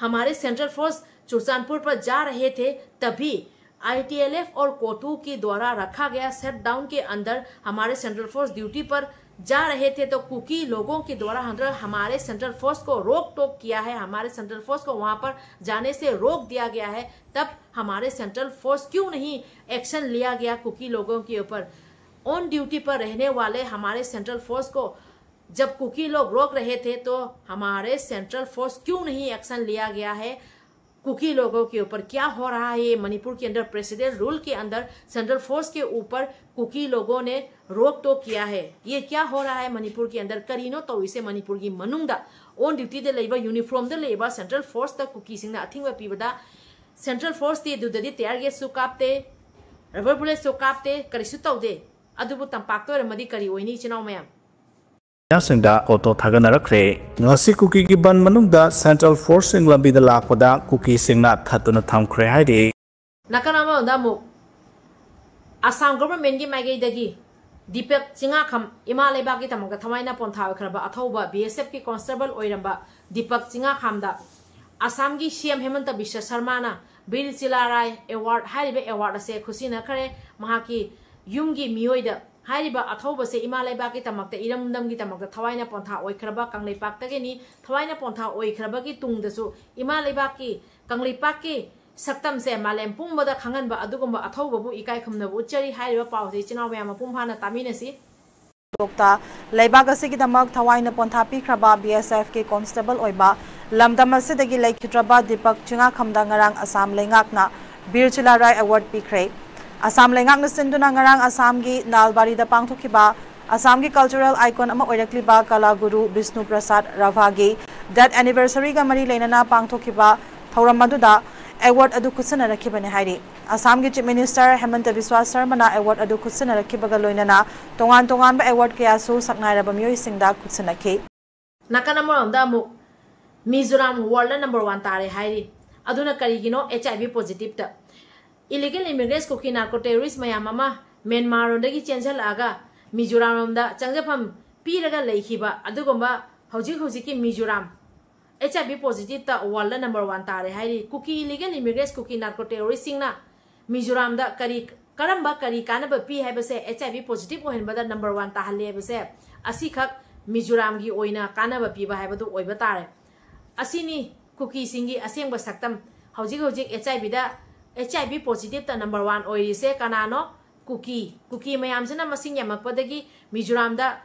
हमारे Central Force चुरचानपुर पर जा रहे थे, तभी I T L F और कोटू के द्वारा रखा गया shutdown के अंदर हमारे Central Force duty पर जा रहे थे, तो कुकी लोगों के द्वारा हम, हमारे Central Force को रोक टोक किया है, हमारे Central Force को वहां पर जाने से रोक दिया गया है, तब हमारे Central Force क्यों नहीं action लिया गया कुकी लोगों के ऊपर? On duty पर रहने वाले हमारे Central Force को जब कुकी लोग रोक रहे थे, तो हमारे Central Force क्यों नहीं action लिया गया है कुकी लोगों के ऊपर? क्या हो रहा है ये मणिपुर के अंदर? President rule के अंदर Central Force के ऊपर कुकी लोगों ने रोक टोक किया है। ये क्या हो रहा है मणिपुर के अंदर? ꯀꯔꯤꯅꯣ ꯇꯧꯔꯤꯁꯦ ꯃꯅꯤꯄꯨꯔꯒꯤ ꯃꯅꯨꯡꯗ? On duty ꯗ ꯂꯩꯕ, uniform ꯗ ꯂꯩꯕ Central Force ꯇ ꯀꯨꯀꯤꯁꯤꯡꯅ ꯑꯊꯤꯡꯕ ꯄꯤꯕꯗ Central Force ꯇꯤ ꯑꯗꯨꯗꯗꯤ tear gas ꯁꯨ ꯀꯥꯞꯇꯦ, rubber bullet ꯁꯨ ꯀꯥꯞꯇꯦ, ꯀꯔꯤꯁꯨ ꯇꯧꯗꯦ꯫ ꯑꯗꯨꯕꯨ ꯇꯝꯄꯥꯛꯇ ꯑꯣꯏꯔꯝꯃꯗꯤ ꯀꯔꯤ ꯑꯣꯏꯅꯤ, ꯏꯆꯤꯟ ꯏꯅꯥꯎ ꯃꯌꯥꯝ? ꯁꯤꯡꯗ ꯑꯣꯇꯣ ꯊꯥꯒꯠꯅꯔꯛꯈ꯭ꯔꯦ꯫ ꯉꯁꯤ ꯀꯨꯀꯤꯒꯤ ꯕꯟ ꯃꯅꯨꯡꯗ Central Force ꯁꯤꯡ ꯂꯝꯕꯤꯗ ꯂꯥꯛꯄꯗ ꯀꯨꯀꯤꯁꯤꯡꯅ ꯊꯠꯇꯨꯅ ꯊꯝꯈ꯭ꯔꯦ ꯍꯥꯏꯔꯤ꯫ ꯅꯥꯀꯟ ꯑꯃꯔꯣꯝꯗ ꯑꯃꯨꯛ ꯑꯁꯥꯝ government ꯀꯤ ꯃꯥꯏꯀꯩꯗꯒꯤ ꯗꯤꯄꯛ ꯆꯤꯡꯉꯥꯈꯝ, ꯏꯃꯥ ꯂꯩꯕꯥꯛꯀꯤꯗꯃꯛꯇ ꯊꯋꯥꯏꯅ ꯄꯣꯟꯊꯥ ꯑꯣꯏꯈ꯭ꯔꯕ ꯑꯊꯧꯕ B S F ꯀꯤ constable ꯑꯣꯏꯔꯝꯕ ꯗꯤꯄꯛ ꯆꯤꯡꯉꯥꯈꯥꯝꯗ ꯑꯁꯥꯝꯒꯤ C M ꯍꯦꯃꯟꯇ ꯕꯤꯁ꯭ꯋ ꯁꯔꯃꯥꯅ ꯕꯤꯔ ꯆꯤꯂꯥꯔꯥꯏ award ꯍꯥꯏꯔꯤꯕ award ꯑꯁꯦ ꯈꯨꯠꯁꯤꯟꯅꯈ꯭ꯔꯦ꯫ ꯃꯍꯥꯛꯀꯤ ꯌꯨꯝꯒꯤ ꯃꯤꯑꯣꯏꯗ ꯍꯥꯏꯔꯤꯕ ꯑꯊꯧꯕꯁꯦ ꯏꯃꯥ ꯂꯩꯕꯥꯛꯀꯤꯗꯃꯛꯇ, ꯏꯔꯝꯗꯝꯒꯤꯗꯃꯛꯇ ꯊꯋꯥꯏꯅ ꯄꯣꯟꯊꯥ ꯑꯣꯏꯈ꯭ꯔꯕ ꯀꯪꯂꯩꯄꯥꯛꯇꯒꯤꯅꯤ꯫ ꯊꯋꯥꯏꯅ ꯄꯣꯟꯊꯥ ꯑꯣꯏꯈ꯭ꯔꯕꯒꯤ ꯇꯨꯡꯗꯁꯨ ꯏꯃꯥ ꯂꯩꯕꯥꯛꯀꯤ, ꯀꯪꯂꯩꯄꯥꯛꯀꯤ ꯁꯛꯇꯝꯁꯦ ꯃꯥꯂꯦꯝ ꯄꯨꯝꯕꯗ ꯈꯪꯍꯟꯕ ꯑꯗꯨꯒꯨꯝꯕ ꯑꯊꯧꯕꯕꯨ ꯏꯀꯥꯏ ꯈꯨꯝꯅꯕ ꯎꯠꯆꯔꯤ꯫ ꯍꯥꯏꯔꯤꯕ ꯄꯥꯎꯁꯦ ꯏꯆꯤꯟ ꯏꯅꯥꯎ ꯃꯌꯥꯝ ꯃꯄꯨꯡ ꯐꯥꯅ ꯇꯥꯃꯤꯟꯅꯁꯤ꯫ ꯊꯧꯗꯣꯛꯇ ꯂꯩꯕꯥꯛ ꯑꯁꯤꯒꯤꯗꯃꯛ ꯊꯋꯥꯏꯅ ꯄꯣꯟꯊꯥ ꯄꯤꯈ꯭ꯔꯕ B S F ꯀꯤ constable ꯑꯣꯏꯕ, ꯂꯝꯗꯝ ꯑꯁꯤꯗꯒꯤ ꯂꯩꯈꯤꯗ꯭ꯔꯕ ꯗꯤꯄꯛ ꯆꯤꯡꯉꯥꯈꯝꯗ ꯉꯔꯥꯡ ꯑꯁꯥꯝ ꯂꯩꯉꯥꯛꯅ ꯕꯤꯔ ꯆꯤꯂꯥꯔꯥꯏ ꯑꯦꯋꯥꯔꯗ ꯄꯤꯈ꯭ꯔꯦ꯫ ꯑꯁꯥꯝ ꯂꯩꯉꯥꯛꯅ ꯁꯤꯟꯗꯨꯅ ꯉꯔꯥꯡ ꯑꯁꯥꯝꯒꯤ ꯅꯥꯜꯕꯥꯔꯤꯗ ꯄꯥꯡꯊꯣꯛꯈꯤꯕ ꯑꯁꯥꯝꯒꯤ ꯀꯜꯆꯔꯦꯜ ꯑꯥꯏꯀꯣꯟ ꯑꯃ ꯑꯣꯏꯔꯛꯂꯤꯕ ꯀꯂꯥ ꯒꯨꯔꯨ ꯕꯤꯁꯅꯨ ꯄ꯭ꯔꯁꯥꯗ ꯔꯥꯚꯥꯒꯤ ꯗꯦꯠ ꯑꯦꯅꯤꯚꯔꯁꯔꯤꯒ ꯃꯔꯤ ꯂꯩꯅꯅ ꯄꯥꯡꯊꯣꯛꯈꯤꯕ ꯊꯧꯔꯝ ꯑꯗꯨꯗ ꯑꯦꯋꯥꯔꯗ ꯑꯗꯨ ꯈꯨꯠꯁꯤꯟꯅꯔꯛꯈꯤꯕꯅꯤ ꯍꯥꯏꯔꯤ꯫ ꯑꯁꯥꯝꯒꯤ ꯆꯤꯐ ꯃꯤꯅꯤꯁꯇꯔ ꯍꯦꯃꯟꯇ ꯕꯤꯁ꯭ꯋꯥ ꯁꯔꯃꯅ ꯑꯦꯋꯥꯔꯗ ꯑꯗꯨ ꯈꯨꯠꯁꯤꯟꯅꯔꯛꯈꯤꯕꯒ ꯂꯣꯏꯅꯅ ꯇꯣꯉꯥꯟ ꯇꯣꯉꯥꯟꯕ ꯑꯦꯋꯥꯔꯗ ꯀꯌꯥꯁꯨ ꯁꯛꯅꯥꯏꯔꯕ ꯃꯤꯑꯣꯏꯁꯤꯡꯗ ꯈꯨꯠꯁꯤꯟꯅꯈꯤ꯫ ꯅꯥꯀꯟ ꯑꯃꯔꯣꯝꯗ ꯑꯃꯨꯛ ꯃꯤꯖꯣꯔꯥꯝ ꯋꯥꯔꯜꯗ ꯅꯝꯕꯔ ꯋꯥꯟ ꯇꯥꯔꯦ ꯍꯥꯏꯔꯤ꯫ ꯑꯗꯨꯅ ꯀꯔꯤꯒꯤꯅꯣ? H I V positive illegal ꯏꯃꯤꯒ꯭ꯔꯦꯟꯁ Kuki narco terrorist ꯃꯌꯥꯝ ꯑꯃ ꯃ꯭ꯌꯥꯟꯃꯥꯔ ꯂꯣꯝꯗꯒꯤ ꯆꯦꯟꯁꯤꯜꯂꯛꯑꯒ ꯃꯤꯖꯣꯔꯥꯝ ꯂꯣꯝꯗ ꯆꯪꯖꯐꯝ ꯄꯤꯔꯒ ꯂꯩꯈꯤꯕ ꯑꯗꯨꯒꯨꯝꯕ ꯍꯧꯖꯤꯛ ꯍꯧꯖꯤꯛꯀꯤ ꯃꯤꯖꯣꯔꯥꯝ ꯑꯩꯆ ꯑꯥꯏ ꯚꯤ ꯄꯣꯖꯤꯇꯤꯞꯇ ꯋꯥꯔꯜꯗ ꯅꯝꯕꯔ ꯋꯥꯟ ꯇꯥꯔꯦ ꯍꯥꯏꯔꯤ꯫ ꯀꯨꯀꯤ ꯏꯂꯤꯒꯦꯜ ꯏꯃꯤꯒ꯭ꯔꯦꯟꯁ ꯀꯨꯀꯤ ꯅꯥꯔꯀꯣ ꯇꯦꯔꯣꯔꯤꯁꯁꯤꯡꯅ ꯃꯤꯖꯣꯔꯥꯝꯗ ꯀꯔꯤ, ꯀꯔꯝꯕ ꯀꯔꯤ ꯀꯥꯟꯅꯕ ꯄꯤ ꯍꯥꯏꯕꯁꯦ, H I V positive ꯑꯣꯏꯍꯟꯕꯗ number one ꯇꯥꯍꯜꯂꯦ ꯍꯥꯏꯕꯁꯦ, ꯑꯁꯤꯈꯛ ꯃꯤꯖꯣꯔꯥꯝꯒꯤ ꯑꯣꯏꯅ ꯀꯥꯟꯅꯕ ꯄꯤꯕ ꯍꯥꯏꯕꯗꯨ ꯑꯣꯏꯕ ꯇꯥꯔꯦ꯫ ꯑꯁꯤꯅꯤ ꯀꯨꯀꯤꯁꯤꯡꯒꯤ ꯑꯁꯦꯡꯕ ꯁꯛꯇꯝ꯫ ꯍꯧꯖꯤꯛ ꯍꯧꯖꯤꯛ H I ꯚꯤꯗ, H I V ꯄꯣꯖꯤꯇꯤꯞꯇ ꯅꯝꯕꯔ ꯋꯥꯟ ꯑꯣꯏꯔꯤꯁꯦ ꯀꯅꯥꯅꯣ? ꯀꯨꯀꯤ꯫ ꯀꯨꯀꯤ ꯃꯌꯥꯝꯁꯤꯅ ꯃꯁꯤꯡ ꯌꯥꯝꯃꯛꯄꯗꯒꯤ ꯃꯤꯖꯣꯔꯥꯝꯗ,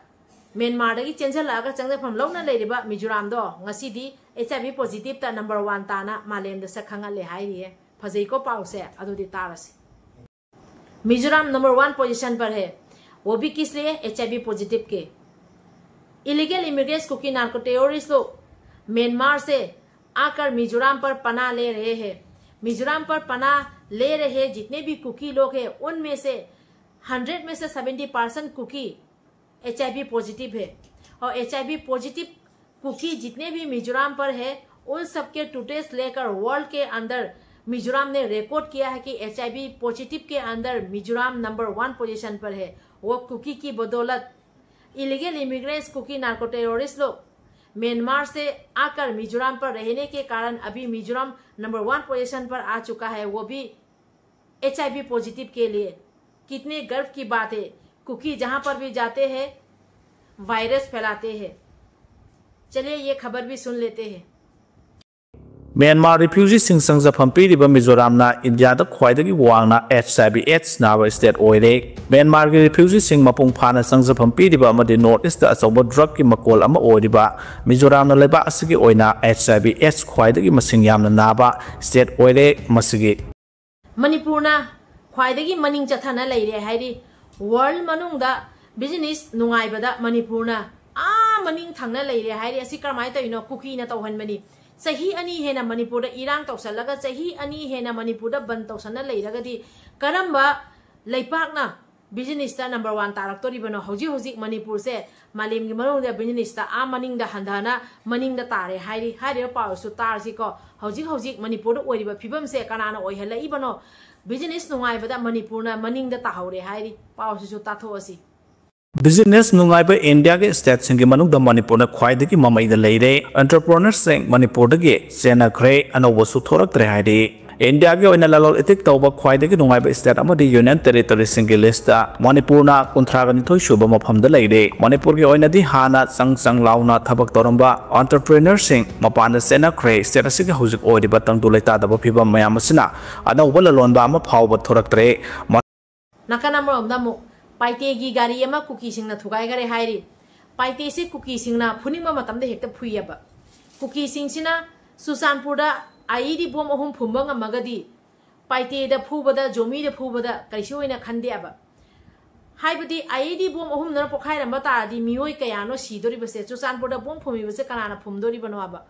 ꯃ꯭ꯌꯥꯟꯃꯥꯔꯗꯒꯤ ꯆꯦꯟꯁꯤꯜꯂꯛꯑꯒ ꯆꯪꯖꯐꯝ ꯂꯧꯅ ꯂꯩꯔꯤꯕ ꯃꯤꯖꯣꯔꯥꯝꯗꯣ ꯉꯁꯤꯗꯤ ꯑꯩꯆ ꯑꯥꯏ ꯚꯤ ꯄꯣꯖꯤꯇꯤꯞꯇ ꯅꯝꯕꯔ ꯋꯥꯟ ꯇꯥꯅ ꯃꯥꯂꯦꯝꯗ ꯁꯛ ꯈꯪꯍꯜꯂꯦ ꯍꯥꯏꯔꯤꯌꯦ꯫ ꯐꯖꯩꯀꯣ ꯄꯥꯎꯁꯦ? ꯑꯗꯨꯗꯤ ꯇꯥꯔꯁꯤ꯫ मिजोरम नंबर वन पोजीशन पर है, वो भी किस लिए? एच आई वी पॉजिटिव के। Illegal immigrants Kuki narco terrorist लोग म्यांमार से आकर मिजोरम पर पनाह ले रहे हैं। मिजोरम पर पनाह ले रहे जितने भी कुकी लोग हैं, उनमें से हंड्रेड में से seventy percent Kuki H I V positive है। और H I V positive Kuki जितने भी मिजोरम पर है, उन सब के टूटेज लेकर वर्ल्ड के अंदर मिजोरम ने रिकॉर्ड किया है कि एच आई वी पॉजिटिव के अंदर मिजोरम नंबर वन पोजीशन पर है। वो कुकी की बदौलत illegal immigrants Kuki narco terrorist लोग म्यांमार से आकर मिजोरम पर रहने के कारण अभी मिजोरम नंबर वन पोजीशन पर आ चुका है, वो भी एच आई वी पॉजिटिव के लिए। कितने गर्व की बात है, कुकी जहाँ पर भी जाते हैं वायरस फैलाते हैं। चलिए ये खबर भी सुन लेते हैं। ꯃ꯭ꯌꯥꯟꯃꯥꯔ ꯔꯤꯐ꯭ꯌꯨꯖꯤꯁꯤꯡ ꯆꯪꯖꯐꯝ ꯄꯤꯔꯤꯕ ꯃꯤꯖꯣꯔꯥꯝꯅ ꯏꯟꯗꯤꯌꯥꯗ ꯈ꯭ꯋꯥꯏꯗꯒꯤ ꯋꯥꯡꯅ ꯑꯩꯆ ꯑꯥꯏ ꯚꯤ ꯑꯦꯗꯁ ꯅꯥꯕ ꯁ꯭ꯇꯦꯠ ꯑꯣꯏꯔꯦ꯫ ꯃ꯭ꯌꯥꯟꯃꯥꯔꯒꯤ ꯔꯤꯐ꯭ꯌꯨꯖꯤꯁꯤꯡ ꯃꯄꯨꯡ ꯐꯥꯅ ꯆꯪꯖꯐꯝ ꯄꯤꯔꯤꯕ ꯑꯃꯗꯤ ꯅꯣꯔꯠ ꯏꯁꯇ ꯑꯆꯧꯕ ꯗ꯭ꯔꯒꯀꯤ ꯃꯀꯣꯜ ꯑꯃ ꯑꯣꯏꯔꯤꯕ ꯃꯤꯖꯣꯔꯥꯝꯅ ꯂꯩꯕꯥꯛ ꯑꯁꯤꯒꯤ ꯑꯣꯏꯅ ꯑꯩꯆ ꯑꯥꯏ ꯚꯤ ꯑꯦꯗꯁ ꯈ꯭ꯋꯥꯏꯗꯒꯤ ꯃꯁꯤꯡ ꯌꯥꯝꯅ ꯅꯥꯕ ꯁ꯭ꯇꯦꯠ ꯑꯣꯏꯔꯦ꯫ ꯃꯁꯤꯒꯤ ꯃꯅꯤꯄꯨꯔꯅ ꯈ꯭ꯋꯥꯏꯗꯒꯤ ꯃꯅꯤꯡ ꯆꯠꯊꯅ ꯂꯩꯔꯦ ꯍꯥꯏꯔꯤ꯫ World ꯃꯅꯨꯡꯗ business ꯅꯨꯡꯉꯥꯏꯕꯗ ꯃꯅꯤꯄꯨꯔꯅ ꯑꯥ ꯃꯅꯤꯡ ꯊꯪꯅ ꯂꯩꯔꯦ ꯍꯥꯏꯔꯤ꯫ ꯑꯁꯤ ꯀꯔꯝꯍꯥꯏꯅ ꯇꯧꯔꯤꯅꯣ? ꯀꯨꯀꯤꯅ ꯇꯧꯍꯟꯕꯅꯤ꯫ ꯆꯍꯤ ꯑꯅꯤ ꯍꯦꯟꯅ ꯃꯅꯤꯄꯨꯔꯗ ꯏꯔꯥꯡ ꯇꯧꯁꯜꯂꯒ, ꯆꯍꯤ ꯑꯅꯤ ꯍꯦꯟꯅ ꯃꯅꯤꯄꯨꯔꯗ ꯕꯟ ꯇꯧꯁꯟꯅ ꯂꯩꯔꯒꯗꯤ, ꯀꯔꯝꯕ ꯂꯩꯄꯥꯛꯅ businessꯇ number one ꯇꯥꯔꯛꯇꯣꯔꯤꯕꯅꯣ? ꯍꯧꯖꯤꯛ ꯍꯧꯖꯤꯛ ꯃꯅꯤꯄꯨꯔꯁꯦ ꯃꯥꯂꯦꯝꯒꯤ ꯃꯅꯨꯡꯗ businessꯇ ꯑꯥ ꯃꯅꯤꯡꯗ ꯍꯟꯊꯅ ꯃꯅꯤꯡꯗ ꯇꯥꯔꯦ ꯍꯥꯏꯔꯤ꯫ ꯍꯥꯏꯔꯤꯕ ꯄꯥꯎꯁꯨ ꯇꯥꯔꯁꯤꯀꯣ꯫ ꯍꯧꯖꯤꯛ ꯍꯧꯖꯤꯛ ꯃꯅꯤꯄꯨꯔꯗ ꯑꯣꯏꯔꯤꯕ ꯐꯤꯕꯝꯁꯦ ꯀꯅꯥꯅ ꯑꯣꯏꯍꯜꯂꯛꯏꯕꯅꯣ? Business ꯅꯨꯡꯉꯥꯏꯕꯗ ꯃꯅꯤꯄꯨꯔꯅ ꯃꯅꯤꯡꯗ ꯇꯥꯍꯧꯔꯦ ꯍꯥꯏꯔꯤ꯫ ꯄꯥꯎꯁꯤꯁꯨ ꯇꯥꯊꯣꯛꯑꯁꯤ꯫ Business ꯅꯨꯡꯉꯥꯏꯕ ꯏꯟꯗꯤꯌꯥꯒꯤ stateꯁꯤꯡꯒꯤ ꯃꯅꯨꯡꯗ ꯃꯅꯤꯄꯨꯔꯅ ꯈ꯭ꯋꯥꯏꯗꯒꯤ ꯃꯃꯩꯗ ꯂꯩꯔꯦ꯫ Entrepreneurꯁꯤꯡ ꯃꯅꯤꯄꯨꯔꯗꯒꯤ ꯆꯦꯟꯅꯈ꯭ꯔꯦ, ꯑꯅꯧꯕꯁꯨ ꯊꯣꯔꯛꯇ꯭ꯔꯦ ꯍꯥꯏꯔꯤ꯫ ꯏꯟꯗꯤꯌꯥꯒꯤ ꯑꯣꯏꯅ ꯂꯂꯣꯜ ꯏꯇꯤꯛ ꯇꯧꯕ ꯈ꯭ꯋꯥꯏꯗꯒꯤ ꯅꯨꯡꯉꯥꯏꯕ state ꯑꯃꯗꯤ union territoryꯁꯤꯡꯒꯤ listꯇ ꯃꯅꯤꯄꯨꯔꯅ ꯀꯨꯟꯊ꯭ꯔꯥꯒ ꯅꯤꯊꯣꯏ ꯁꯨꯕ ꯃꯐꯝꯗ ꯂꯩꯔꯦ꯫ ꯃꯅꯤꯄꯨꯔꯒꯤ ꯑꯣꯏꯅꯗꯤ ꯍꯥꯟꯅ ꯆꯪ ꯆꯪ ꯂꯥꯎꯅ ꯊꯕꯛ ꯇꯧꯔꯝꯕ entrepreneurꯁꯤꯡ ꯃꯄꯥꯟꯗ ꯆꯦꯟꯅꯈ꯭ꯔꯦ꯫ State ꯑꯁꯤꯒꯤ ꯍꯧꯖꯤꯛ ꯑꯣꯏꯔꯤꯕ ꯇꯪꯗꯨ ꯂꯩꯇꯥꯗꯕ ꯐꯤꯕꯝ ꯃꯌꯥꯝ ꯑꯁꯤꯅ ꯑꯅꯧꯕ ꯂꯂꯣꯟꯕ ꯑꯃ ꯐꯥꯎꯕ ꯊꯣꯔꯛꯇ꯭ꯔꯦ꯫ ꯅꯥꯀꯟ ꯑꯃꯔꯣꯝꯗ ꯑꯃꯨꯛ ꯄꯥꯏꯇꯦꯒꯤ ꯒꯥꯔꯤ ꯑꯃ ꯀꯨꯀꯤꯁꯤꯡꯅ ꯊꯨꯒꯥꯏꯈꯔꯦ ꯍꯥꯏꯔꯤ꯫ ꯄꯥꯏꯇꯦꯁꯤ ꯀꯨꯀꯤꯁꯤꯡꯅ ꯐꯨꯅꯤꯡꯕ ꯃꯇꯝꯗ ꯍꯦꯛꯇ ꯐꯨꯏꯌꯦꯕ꯫ ꯀꯨꯀꯤꯁꯤꯡꯁꯤꯅ ꯆꯨꯔꯆꯥꯟꯄꯨꯔꯗ IED bomb ꯑꯍꯨꯝ ꯐꯨꯝꯕ ꯉꯝꯃꯒꯗꯤ ꯄꯥꯏꯇꯦꯗ ꯐꯨꯕꯗ, ꯖꯣꯃꯤꯗ ꯐꯨꯕꯗ ꯀꯩꯁꯨ ꯑꯣꯏꯅ ꯈꯟꯗꯦꯕ꯫ ꯍꯥꯏꯕꯗꯤ IED bomb ꯑꯍꯨꯝꯗꯨꯅ ꯄꯣꯈꯥꯏꯔꯝꯕ ꯇꯥꯔꯗꯤ ꯃꯤꯑꯣꯏ ꯀꯌꯥꯅꯣ ꯁꯤꯗꯣꯔꯤꯕꯁꯦ? ꯆꯨꯔꯆꯥꯟꯄꯨꯔꯗ bomb ꯐꯨꯝꯃꯤꯕꯁꯦ ꯀꯅꯥꯅ ꯐꯨꯝꯗꯣꯔꯤꯕꯅꯣ ꯍꯥꯏꯕ?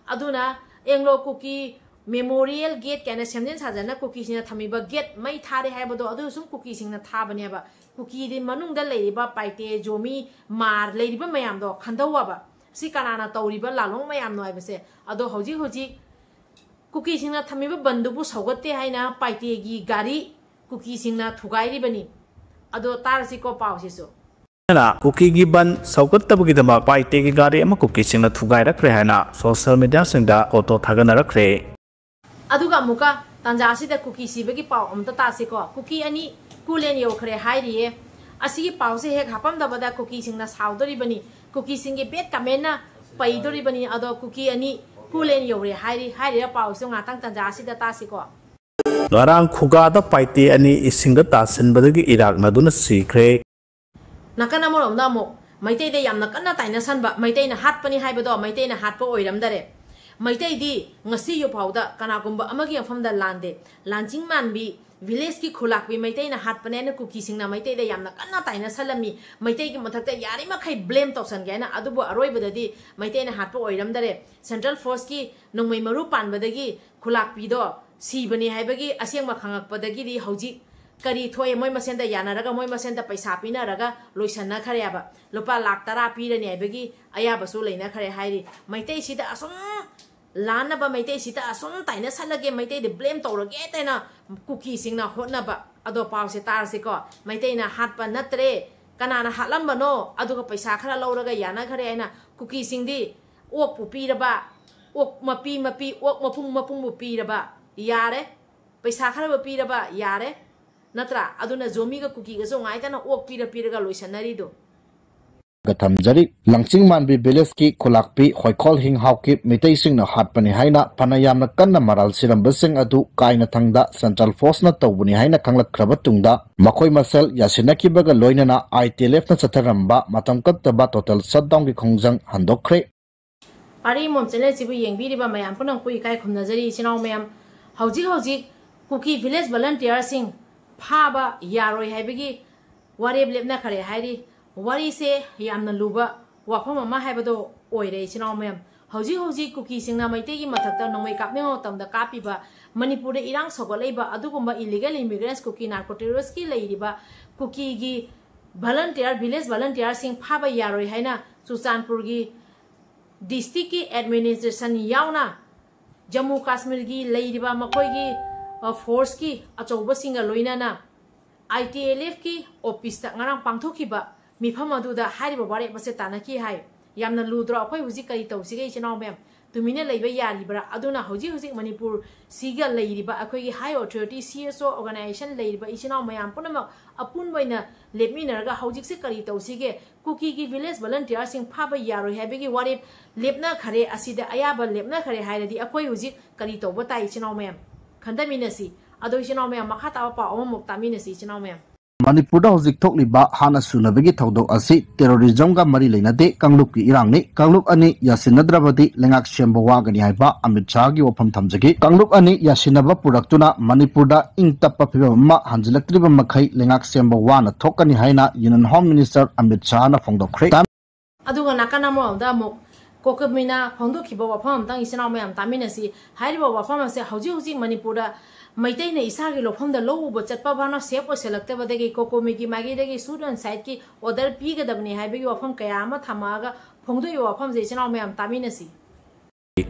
ꯑꯗꯨꯅ Anglo Kuki Memorial Gate ꯀꯥꯏꯅ ꯁꯦꯝꯖꯤꯟ ꯁꯥꯖꯟꯅ ꯀꯨꯀꯤꯁꯤꯡꯅ ꯊꯝꯃꯤꯕ gate ꯃꯩ ꯊꯥꯔꯦ ꯍꯥꯏꯕꯗꯣ, ꯑꯗꯨ ꯁꯨꯝ ꯀꯨꯀꯤꯁꯤꯡꯅ ꯊꯥꯕꯅꯦꯕ꯫ ꯀꯨꯀꯤꯗꯤ ꯃꯅꯨꯡꯗ ꯂꯩꯔꯤꯕ ꯄꯥꯏꯇꯦ, ꯖꯣꯃꯤ, ꯃꯥꯔ ꯂꯩꯔꯤꯕ ꯃꯌꯥꯝꯗꯣ ꯈꯟꯗꯧꯑꯕ꯫ ꯁꯤ ꯀꯅꯥꯅ ꯇꯧꯔꯤꯕ ꯂꯥꯂꯣꯡ ꯃꯌꯥꯝꯅꯣ ꯍꯥꯏꯕꯁꯦ? ꯑꯗꯣ ꯍꯧꯖꯤꯛ ꯍꯧꯖꯤꯛ ꯀꯨꯀꯤꯁꯤꯡꯅ ꯊꯝꯃꯤꯕ ꯕꯟꯗꯨꯕꯨ ꯁꯧꯒꯠꯇꯦ ꯍꯥꯏꯅ ꯄꯥꯏꯇꯦꯒꯤ ꯒꯥꯔꯤ ꯀꯨꯀꯤꯁꯤꯡꯅ ꯊꯨꯒꯥꯏꯔꯤꯕꯅꯤ꯫ ꯑꯗꯣ ꯇꯥꯔꯁꯤꯀꯣ ꯄꯥꯎꯁꯤꯁꯨ꯫ ꯀꯨꯀꯤꯒꯤ ꯕꯟ ꯁꯧꯒꯠꯇꯕꯒꯤꯗꯃꯛ ꯄꯥꯏꯇꯦꯒꯤ ꯒꯥꯔꯤ ꯑꯃ ꯀꯨꯀꯤꯁꯤꯡꯅ ꯊꯨꯒꯥꯏꯔꯛꯈ꯭ꯔꯦ ꯍꯥꯏꯅ social mediaꯁꯤꯡꯗ photo ꯊꯥꯒꯠꯅꯔꯛꯈ꯭ꯔꯦ꯫ ꯑꯗꯨꯒ ꯑꯃꯨꯛꯀ ꯇꯥꯟꯖꯥ ꯑꯁꯤꯗ ꯀꯨꯀꯤ ꯁꯤꯕꯒꯤ ꯄꯥꯎ ꯑꯃꯨꯛꯇ ꯇꯥꯁꯤꯀꯣ꯫ ꯀꯨꯀꯤ ꯑꯅꯤ ꯀꯨꯂꯦꯟ ꯌꯧꯈ꯭ꯔꯦ ꯍꯥꯏꯔꯤꯌꯦ꯫ ꯑꯁꯤꯒꯤ ꯄꯥꯎꯁꯦ ꯍꯦꯛ ꯍꯥꯞꯄꯝꯗꯕꯗ ꯀꯨꯀꯤꯁꯤꯡꯅ ꯁꯥꯎꯗꯣꯔꯤꯕꯅꯤ, ꯀꯨꯀꯤꯁꯤꯡꯒꯤ bad commentꯅ ꯄꯩꯗꯣꯔꯤꯕꯅꯤ꯫ ꯑꯗꯣ ꯀꯨꯀꯤ ꯑꯅꯤ ꯀꯨꯂꯦꯟ ꯌꯧꯔꯦ ꯍꯥꯏꯔꯤ꯫ ꯍꯥꯏꯔꯤꯕ ꯄꯥꯎꯁꯨ ꯉꯥꯛꯇꯪ ꯇꯥꯟꯖꯥ ꯑꯁꯤꯗ ꯇꯥꯁꯤꯀꯣ꯫ ꯉꯔꯥꯡ ꯈꯨꯒꯥꯗ ꯄꯥꯏꯇꯦ ꯑꯅꯤ ꯏꯁꯤꯡꯗ ꯇꯥꯁꯤꯟꯕꯗꯒꯤ ꯏꯔꯥꯛꯅꯗꯨꯅ ꯁꯤꯈ꯭ꯔꯦ꯫ ꯅꯥꯀꯟ ꯑꯃꯔꯣꯝꯗ ꯑꯃꯨꯛ ꯃꯩꯇꯩꯗ ꯌꯥꯝꯅ ꯀꯟꯅ ꯇꯥꯏꯅꯁꯟꯕ, ꯃꯩꯇꯩꯅ ꯍꯥꯠꯄꯅꯤ ꯍꯥꯏꯕꯗꯣ ꯃꯩꯇꯩꯅ ꯍꯥꯠꯄ ꯑꯣꯏꯔꯝꯗꯔꯦ꯫ ꯃꯩꯇꯩꯗꯤ ꯉꯁꯤ ꯌꯧꯐꯥꯎꯗ ꯀꯅꯥꯒꯨꯝꯕ ꯑꯃꯒꯤ ꯃꯐꯝꯗ ꯂꯥꯟꯗꯦ꯫ ꯂꯥꯟꯆꯤꯡ ꯃꯥꯟꯕꯤ, village ꯀꯤ ꯈꯨꯂꯥꯛꯄꯤ ꯃꯩꯇꯩꯅ ꯍꯥꯠꯄꯅꯦꯅ ꯀꯨꯀꯤꯁꯤꯡꯅ ꯃꯩꯇꯩꯗ ꯌꯥꯝꯅ ꯀꯟꯅ ꯇꯥꯏꯅꯁꯜꯂꯝꯃꯤ꯫ ꯃꯩꯇꯩꯒꯤ ꯃꯊꯛꯇ ꯌꯥꯔꯤꯃꯈꯩ blame ꯇꯧꯁꯟꯒꯦ ꯍꯥꯏꯅ, ꯑꯗꯨꯕꯨ ꯑꯔꯣꯏꯕꯗꯗꯤ ꯃꯩꯇꯩꯅ ꯍꯥꯠꯄ ꯑꯣꯏꯔꯝꯗꯔꯦ꯫ Central Force ꯀꯤ ꯅꯣꯡꯃꯩ ꯃꯔꯨ ꯄꯥꯟꯕꯗꯒꯤ ꯈꯨꯂꯥꯛꯄꯤꯗꯣ ꯁꯤꯕꯅꯤ ꯍꯥꯏꯕꯒꯤ ꯑꯁꯦꯡꯕ ꯈꯪꯉꯛꯄꯗꯒꯤꯗꯤ ꯍꯧꯖꯤꯛ ꯀꯔꯤ ꯊꯣꯛꯑꯦ? ꯃꯣꯏ ꯃꯁꯦꯟꯗ ꯌꯥꯅꯔꯒ, ꯃꯣꯏ ꯃꯁꯦꯟꯗ ꯄꯩꯁꯥ ꯄꯤꯅꯔꯒ ꯂꯣꯏꯁꯟꯅꯈ꯭ꯔꯦꯕ꯫ ꯂꯨꯄꯥ ꯂꯥꯈ ꯇꯔꯥ ꯄꯤꯔꯅꯤ ꯍꯥꯏꯕꯒꯤ ꯑꯌꯥꯕꯁꯨ ꯂꯩꯅꯈ꯭ꯔꯦ ꯍꯥꯏꯔꯤ꯫ ꯃꯩꯇꯩꯁꯤꯗ ꯑꯁꯨꯝ ꯂꯥꯟꯅꯕ, ꯃꯩꯇꯩꯁꯤꯗ ꯑꯁꯨꯝ ꯇꯥꯏꯅꯁꯜꯂꯒꯦ, ꯃꯩꯇꯩꯗ blame ꯇꯧꯔꯒꯦ ꯇꯥꯏꯅ ꯀꯨꯀꯤꯁꯤꯡꯅ ꯍꯣꯠꯅꯕ꯫ ꯑꯗꯣ ꯄꯥꯎꯁꯦ ꯇꯥꯔꯁꯤꯀꯣ, ꯃꯩꯇꯩꯅ ꯍꯥꯠꯄ ꯅꯠꯇ꯭ꯔꯦ꯫ ꯀꯅꯥꯅ ꯍꯥꯠꯂꯝꯕꯅꯣ? ꯑꯗꯨꯒ ꯄꯩꯁꯥ ꯈꯔ ꯂꯧꯔꯒ ꯌꯥꯅꯈ꯭ꯔꯦ ꯍꯥꯏꯅ ꯀꯨꯀꯤꯁꯤꯡꯗꯤ ꯑꯣꯛꯄꯨ ꯄꯤꯔꯕ, ꯑꯣꯛ ꯃꯄꯤ ꯃꯄꯤ, ꯑꯣꯛ ꯃꯄꯨꯡ ꯃꯄꯨꯡꯕꯨ ꯄꯤꯔꯕ ꯌꯥꯔꯦ, ꯄꯩꯁꯥ ꯈꯔꯕꯨ ꯄꯤꯔꯕ ꯌꯥꯔꯦ, ꯅꯠꯇ꯭ꯔꯥ? ꯑꯗꯨꯅ ꯖꯣꯃꯤꯒ ꯀꯨꯀꯤꯒꯁꯨ ꯉꯥꯏꯇꯅ ꯑꯣꯛ ꯄꯤꯔ ꯄꯤꯔꯒ ꯂꯣꯏꯁꯟꯅꯔꯤꯗꯣ꯫ ꯊꯝꯖꯔꯤ꯫ ꯂꯥꯡꯆꯤꯡ ꯃꯥꯟꯕꯤ village ꯀꯤ ꯈꯨꯂꯥꯛꯄꯤ ꯍꯣꯏꯈꯣꯜ ꯍꯤꯡꯍꯥꯎꯀꯤ ꯃꯩꯇꯩꯁꯤꯡꯅ ꯍꯥꯠꯄꯅꯤ ꯍꯥꯏꯅ ꯐꯅ ꯌꯥꯝꯅ ꯀꯟꯅ ꯃꯔꯥꯜ ꯁꯤꯔꯝꯕꯁꯤꯡ ꯑꯗꯨ ꯀꯥꯏꯅꯊꯪꯗ Central Force ꯅ ꯇꯧꯕꯅꯤ ꯍꯥꯏꯅ ꯈꯪꯂꯛꯈ꯭ꯔꯕ ꯇꯨꯡꯗ, ꯃꯈꯣꯏ ꯃꯁꯦꯜ ꯌꯥꯁꯤꯟꯅꯈꯤꯕꯒ ꯂꯣꯏꯅꯅ I T L F ꯅ ꯆꯠꯊꯔꯝꯕ ꯃꯇꯝ ꯀꯛꯇꯕ total shutdown ꯒꯤ ꯈꯣꯡꯖꯪ ꯍꯟꯗꯣꯛꯈ꯭ꯔꯦ꯫ ꯑꯔꯤꯃꯣꯝ channel ꯁꯤꯕꯨ ꯌꯦꯡꯕꯤꯔꯤꯕ ꯃꯌꯥꯝ ꯄꯨꯝꯅꯃꯛꯄꯨ ꯏꯀꯥꯏ ꯈꯨꯝꯅꯖꯔꯤ, ꯏꯆꯤꯟ ꯏꯅꯥꯎ ꯃꯌꯥꯝ꯫ ꯍꯧꯖꯤꯛ ꯍꯧꯖꯤꯛ ꯀꯨꯀꯤ village volunteer ꯁꯤꯡ ꯐꯥꯕ ꯌꯥꯔꯣꯏ ꯍꯥꯏꯕꯒꯤ ꯋꯥꯔꯦꯞ ꯂꯦꯞꯅꯈ꯭ꯔꯦ ꯍꯥꯏꯔꯤ꯫ ꯋꯥꯔꯤꯁꯦ ꯌꯥꯝꯅ ꯂꯨꯕ ꯋꯥꯐꯝ ꯑꯃ ꯍꯥꯏꯕꯗꯣ ꯑꯣꯏꯔꯦ, ꯏꯆꯤꯟ ꯏꯅꯥꯎ ꯃꯌꯥꯝ꯫ ꯍꯧꯖꯤꯛ ꯍꯧꯖꯤꯛ ꯀꯨꯀꯤꯁꯤꯡꯅ ꯃꯩꯇꯩꯒꯤ ꯃꯊꯛꯇ ꯅꯣꯡꯃꯩ ꯀꯥꯞꯅꯤꯡꯕ ꯃꯇꯝꯗ ꯀꯥꯞꯄꯤꯕ, ꯃꯅꯤꯄꯨꯔꯗ ꯏꯔꯥꯡ ꯁꯧꯒꯠꯂꯛꯏꯕ ꯑꯗꯨꯒꯨꯝꯕ illegal immigrants, ꯀꯨꯀꯤ narco terrorist ꯀꯤ ꯂꯩꯔꯤꯕ ꯀꯨꯀꯤꯒꯤ volunteer, village volunteer ꯁꯤꯡ ꯐꯥꯕ ꯌꯥꯔꯣꯏ ꯍꯥꯏꯅ ꯆꯨꯔꯆꯥꯟꯄꯨꯔꯒꯤ district ꯀꯤ administration ꯌꯥꯎꯅ ꯖꯝꯃꯨ ꯀꯥꯁꯃꯤꯔꯒꯤ ꯂꯩꯔꯤꯕ ꯃꯈꯣꯏꯒꯤ, ꯑ, force ꯀꯤ ꯑꯆꯧꯕꯁꯤꯡꯒ ꯂꯣꯏꯅꯅ I T L F ꯀꯤ office ꯇ ꯉꯔꯥꯡ ꯄꯥꯡꯊꯣꯛꯈꯤꯕ ꯃꯤꯐꯝ ꯑꯗꯨꯗ ꯍꯥꯏꯔꯤꯕ ꯋꯥꯔꯦꯞ ꯑꯁꯦ ꯇꯥꯟꯅꯈꯤ ꯍꯥꯏ꯫ ꯌꯥꯝꯅ ꯂꯨꯗ꯭ꯔꯣ? ꯑꯩꯈꯣꯏ ꯍꯧꯖꯤꯛ ꯀꯔꯤ ꯇꯧꯁꯤꯒꯦ, ꯏꯆꯤꯟ ꯏꯅꯥꯎ ꯃꯌꯥꯝ? ꯇꯨꯃꯤꯟꯅ ꯂꯩꯕ ꯌꯥꯔꯤꯕ꯭ꯔꯥ? ꯑꯗꯨꯅ ꯍꯧꯖꯤꯛ ꯍꯧꯖꯤꯛ ꯃꯅꯤꯄꯨꯔ ꯁꯤꯒ ꯂꯩꯔꯤꯕ ꯑꯩꯈꯣꯏꯒꯤ high authority, C S O organization ꯂꯩꯔꯤꯕ ꯏꯆꯤꯟ ꯏꯅꯥꯎ ꯃꯌꯥꯝ ꯄꯨꯝꯅꯃꯛ ꯑꯄꯨꯟꯕ ꯑꯣꯏꯅ ꯂꯦꯞꯃꯤꯟꯅꯔꯒ ꯍꯧꯖꯤꯛꯁꯦ ꯀꯔꯤ ꯇꯧꯁꯤꯒꯦ? ꯀꯨꯀꯤꯒꯤ village volunteer ꯁꯤꯡ ꯐꯥꯕ ꯌꯥꯔꯣꯏ ꯍꯥꯏꯕꯒꯤ ꯋꯥꯔꯦꯞ ꯂꯦꯞꯅꯈ꯭ꯔꯦ, ꯑꯁꯤꯗ ꯑꯌꯥꯕ ꯂꯦꯞꯅꯈ꯭ꯔꯦ ꯍꯥꯏꯔꯗꯤ ꯑꯩꯈꯣꯏ ꯍꯧꯖꯤꯛ ꯀꯔꯤ ꯇꯧꯕ ꯇꯥꯏ, ꯏꯆꯤꯟ ꯏꯅꯥꯎ ꯃꯌꯥꯝ? ꯈꯟꯊꯃꯤꯟꯅꯁꯤ꯫ ꯑꯗꯣ ꯏꯆꯤꯟ ꯏꯅꯥꯎ ꯃꯌꯥꯝ, ꯃꯈꯥ ꯇꯥꯕ ꯄꯥꯎ ꯑꯃꯃꯨꯛ ꯇꯥꯃꯤꯟꯅꯁꯤ, ꯏꯆꯤꯟ ꯏꯅꯥꯎ ꯃꯌꯥꯝ꯫ ꯃꯅꯤꯄꯨꯔꯗ ꯍꯧꯖꯤꯛ ꯊꯣꯛꯂꯤꯕ ꯍꯥꯠꯅ ꯁꯨꯅꯕꯒꯤ ꯊꯧꯗꯣꯛ ꯑꯁꯤ terrorism ꯒ ꯃꯔꯤ ꯂꯩꯅꯗꯦ, ꯀꯥꯡꯂꯨꯞꯀꯤ ꯏꯔꯥꯡꯅꯤ꯫ ꯀꯥꯡꯂꯨꯞ ꯑꯅꯤ ꯌꯥꯁꯤꯟꯅꯗ꯭ꯔꯕꯗꯤ ꯂꯩꯉꯥꯛ ꯁꯦꯝꯕ ꯋꯥꯒꯅꯤ ꯍꯥꯏꯕ ꯑꯃꯤꯠ ꯁꯥꯍꯒꯤ ꯋꯥꯐꯝ ꯊꯝꯖꯒꯦ꯫ ꯀꯥꯡꯂꯨꯞ ꯑꯅꯤ ꯌꯥꯁꯤꯟꯅꯕ ꯄꯨꯔꯛꯇꯨꯅ ꯃꯅꯤꯄꯨꯔꯗ ꯏꯪ ꯇꯞꯄ ꯐꯤꯕꯝ ꯑꯃ ꯍꯟꯖꯤꯜꯂꯛꯇ꯭ꯔꯤꯕ ꯃꯈꯩ ꯂꯩꯉꯥꯛ ꯁꯦꯝꯕ ꯋꯥꯅ ꯊꯣꯛꯀꯅꯤ ꯍꯥꯏꯅ Union Home Minister ꯑꯃꯤꯠ ꯁꯥꯍꯅ ꯐꯣꯡꯗꯣꯛꯈ꯭ꯔꯦ꯫ ꯑꯗꯨꯒ ꯅꯥꯀꯟ ꯑꯃꯔꯣꯝꯗ ꯑꯃꯨꯛ ꯀꯣꯀꯣꯃꯤꯅ ꯐꯣꯡꯗꯣꯛꯈꯤꯕ ꯋꯥꯐꯝ ꯑꯃꯇꯪ ꯏꯆꯤꯟ ꯏꯅꯥꯎ ꯃꯌꯥꯝ ꯇꯥꯃꯤꯟꯅꯁꯤ꯫ ꯍꯥꯏꯔꯤꯕ ꯋꯥꯐꯝ ꯑꯁꯦ ꯍꯧꯖꯤꯛ ꯍꯧꯖꯤꯛ ꯃꯅꯤꯄꯨꯔꯗ ꯃꯩꯇꯩꯅ ꯏꯁꯥꯒꯤ ꯂꯧꯐꯝꯗ ꯂꯧ ꯎꯕ ꯆꯠꯄ ꯐꯥꯎꯅ safe ꯑꯣꯏꯁꯜꯂꯛꯇꯕꯗꯒꯤ ꯀꯣꯀꯣꯃꯤꯒꯤ ꯃꯥꯏꯀꯩꯗꯒꯤ shoot and site ꯀꯤ order ꯄꯤꯒꯗꯕꯅꯤ ꯍꯥꯏꯕꯒꯤ ꯋꯥꯐꯝ ꯀꯌꯥ ꯑꯃ ꯊꯝꯃꯛꯑꯒ ꯐꯣꯡꯗꯣꯛꯏꯕ ꯋꯥꯐꯝꯁꯦ ꯏꯆꯤꯟ ꯏꯅꯥꯎ ꯃꯌꯥꯝ ꯇꯥꯃꯤꯟꯅꯁꯤ꯫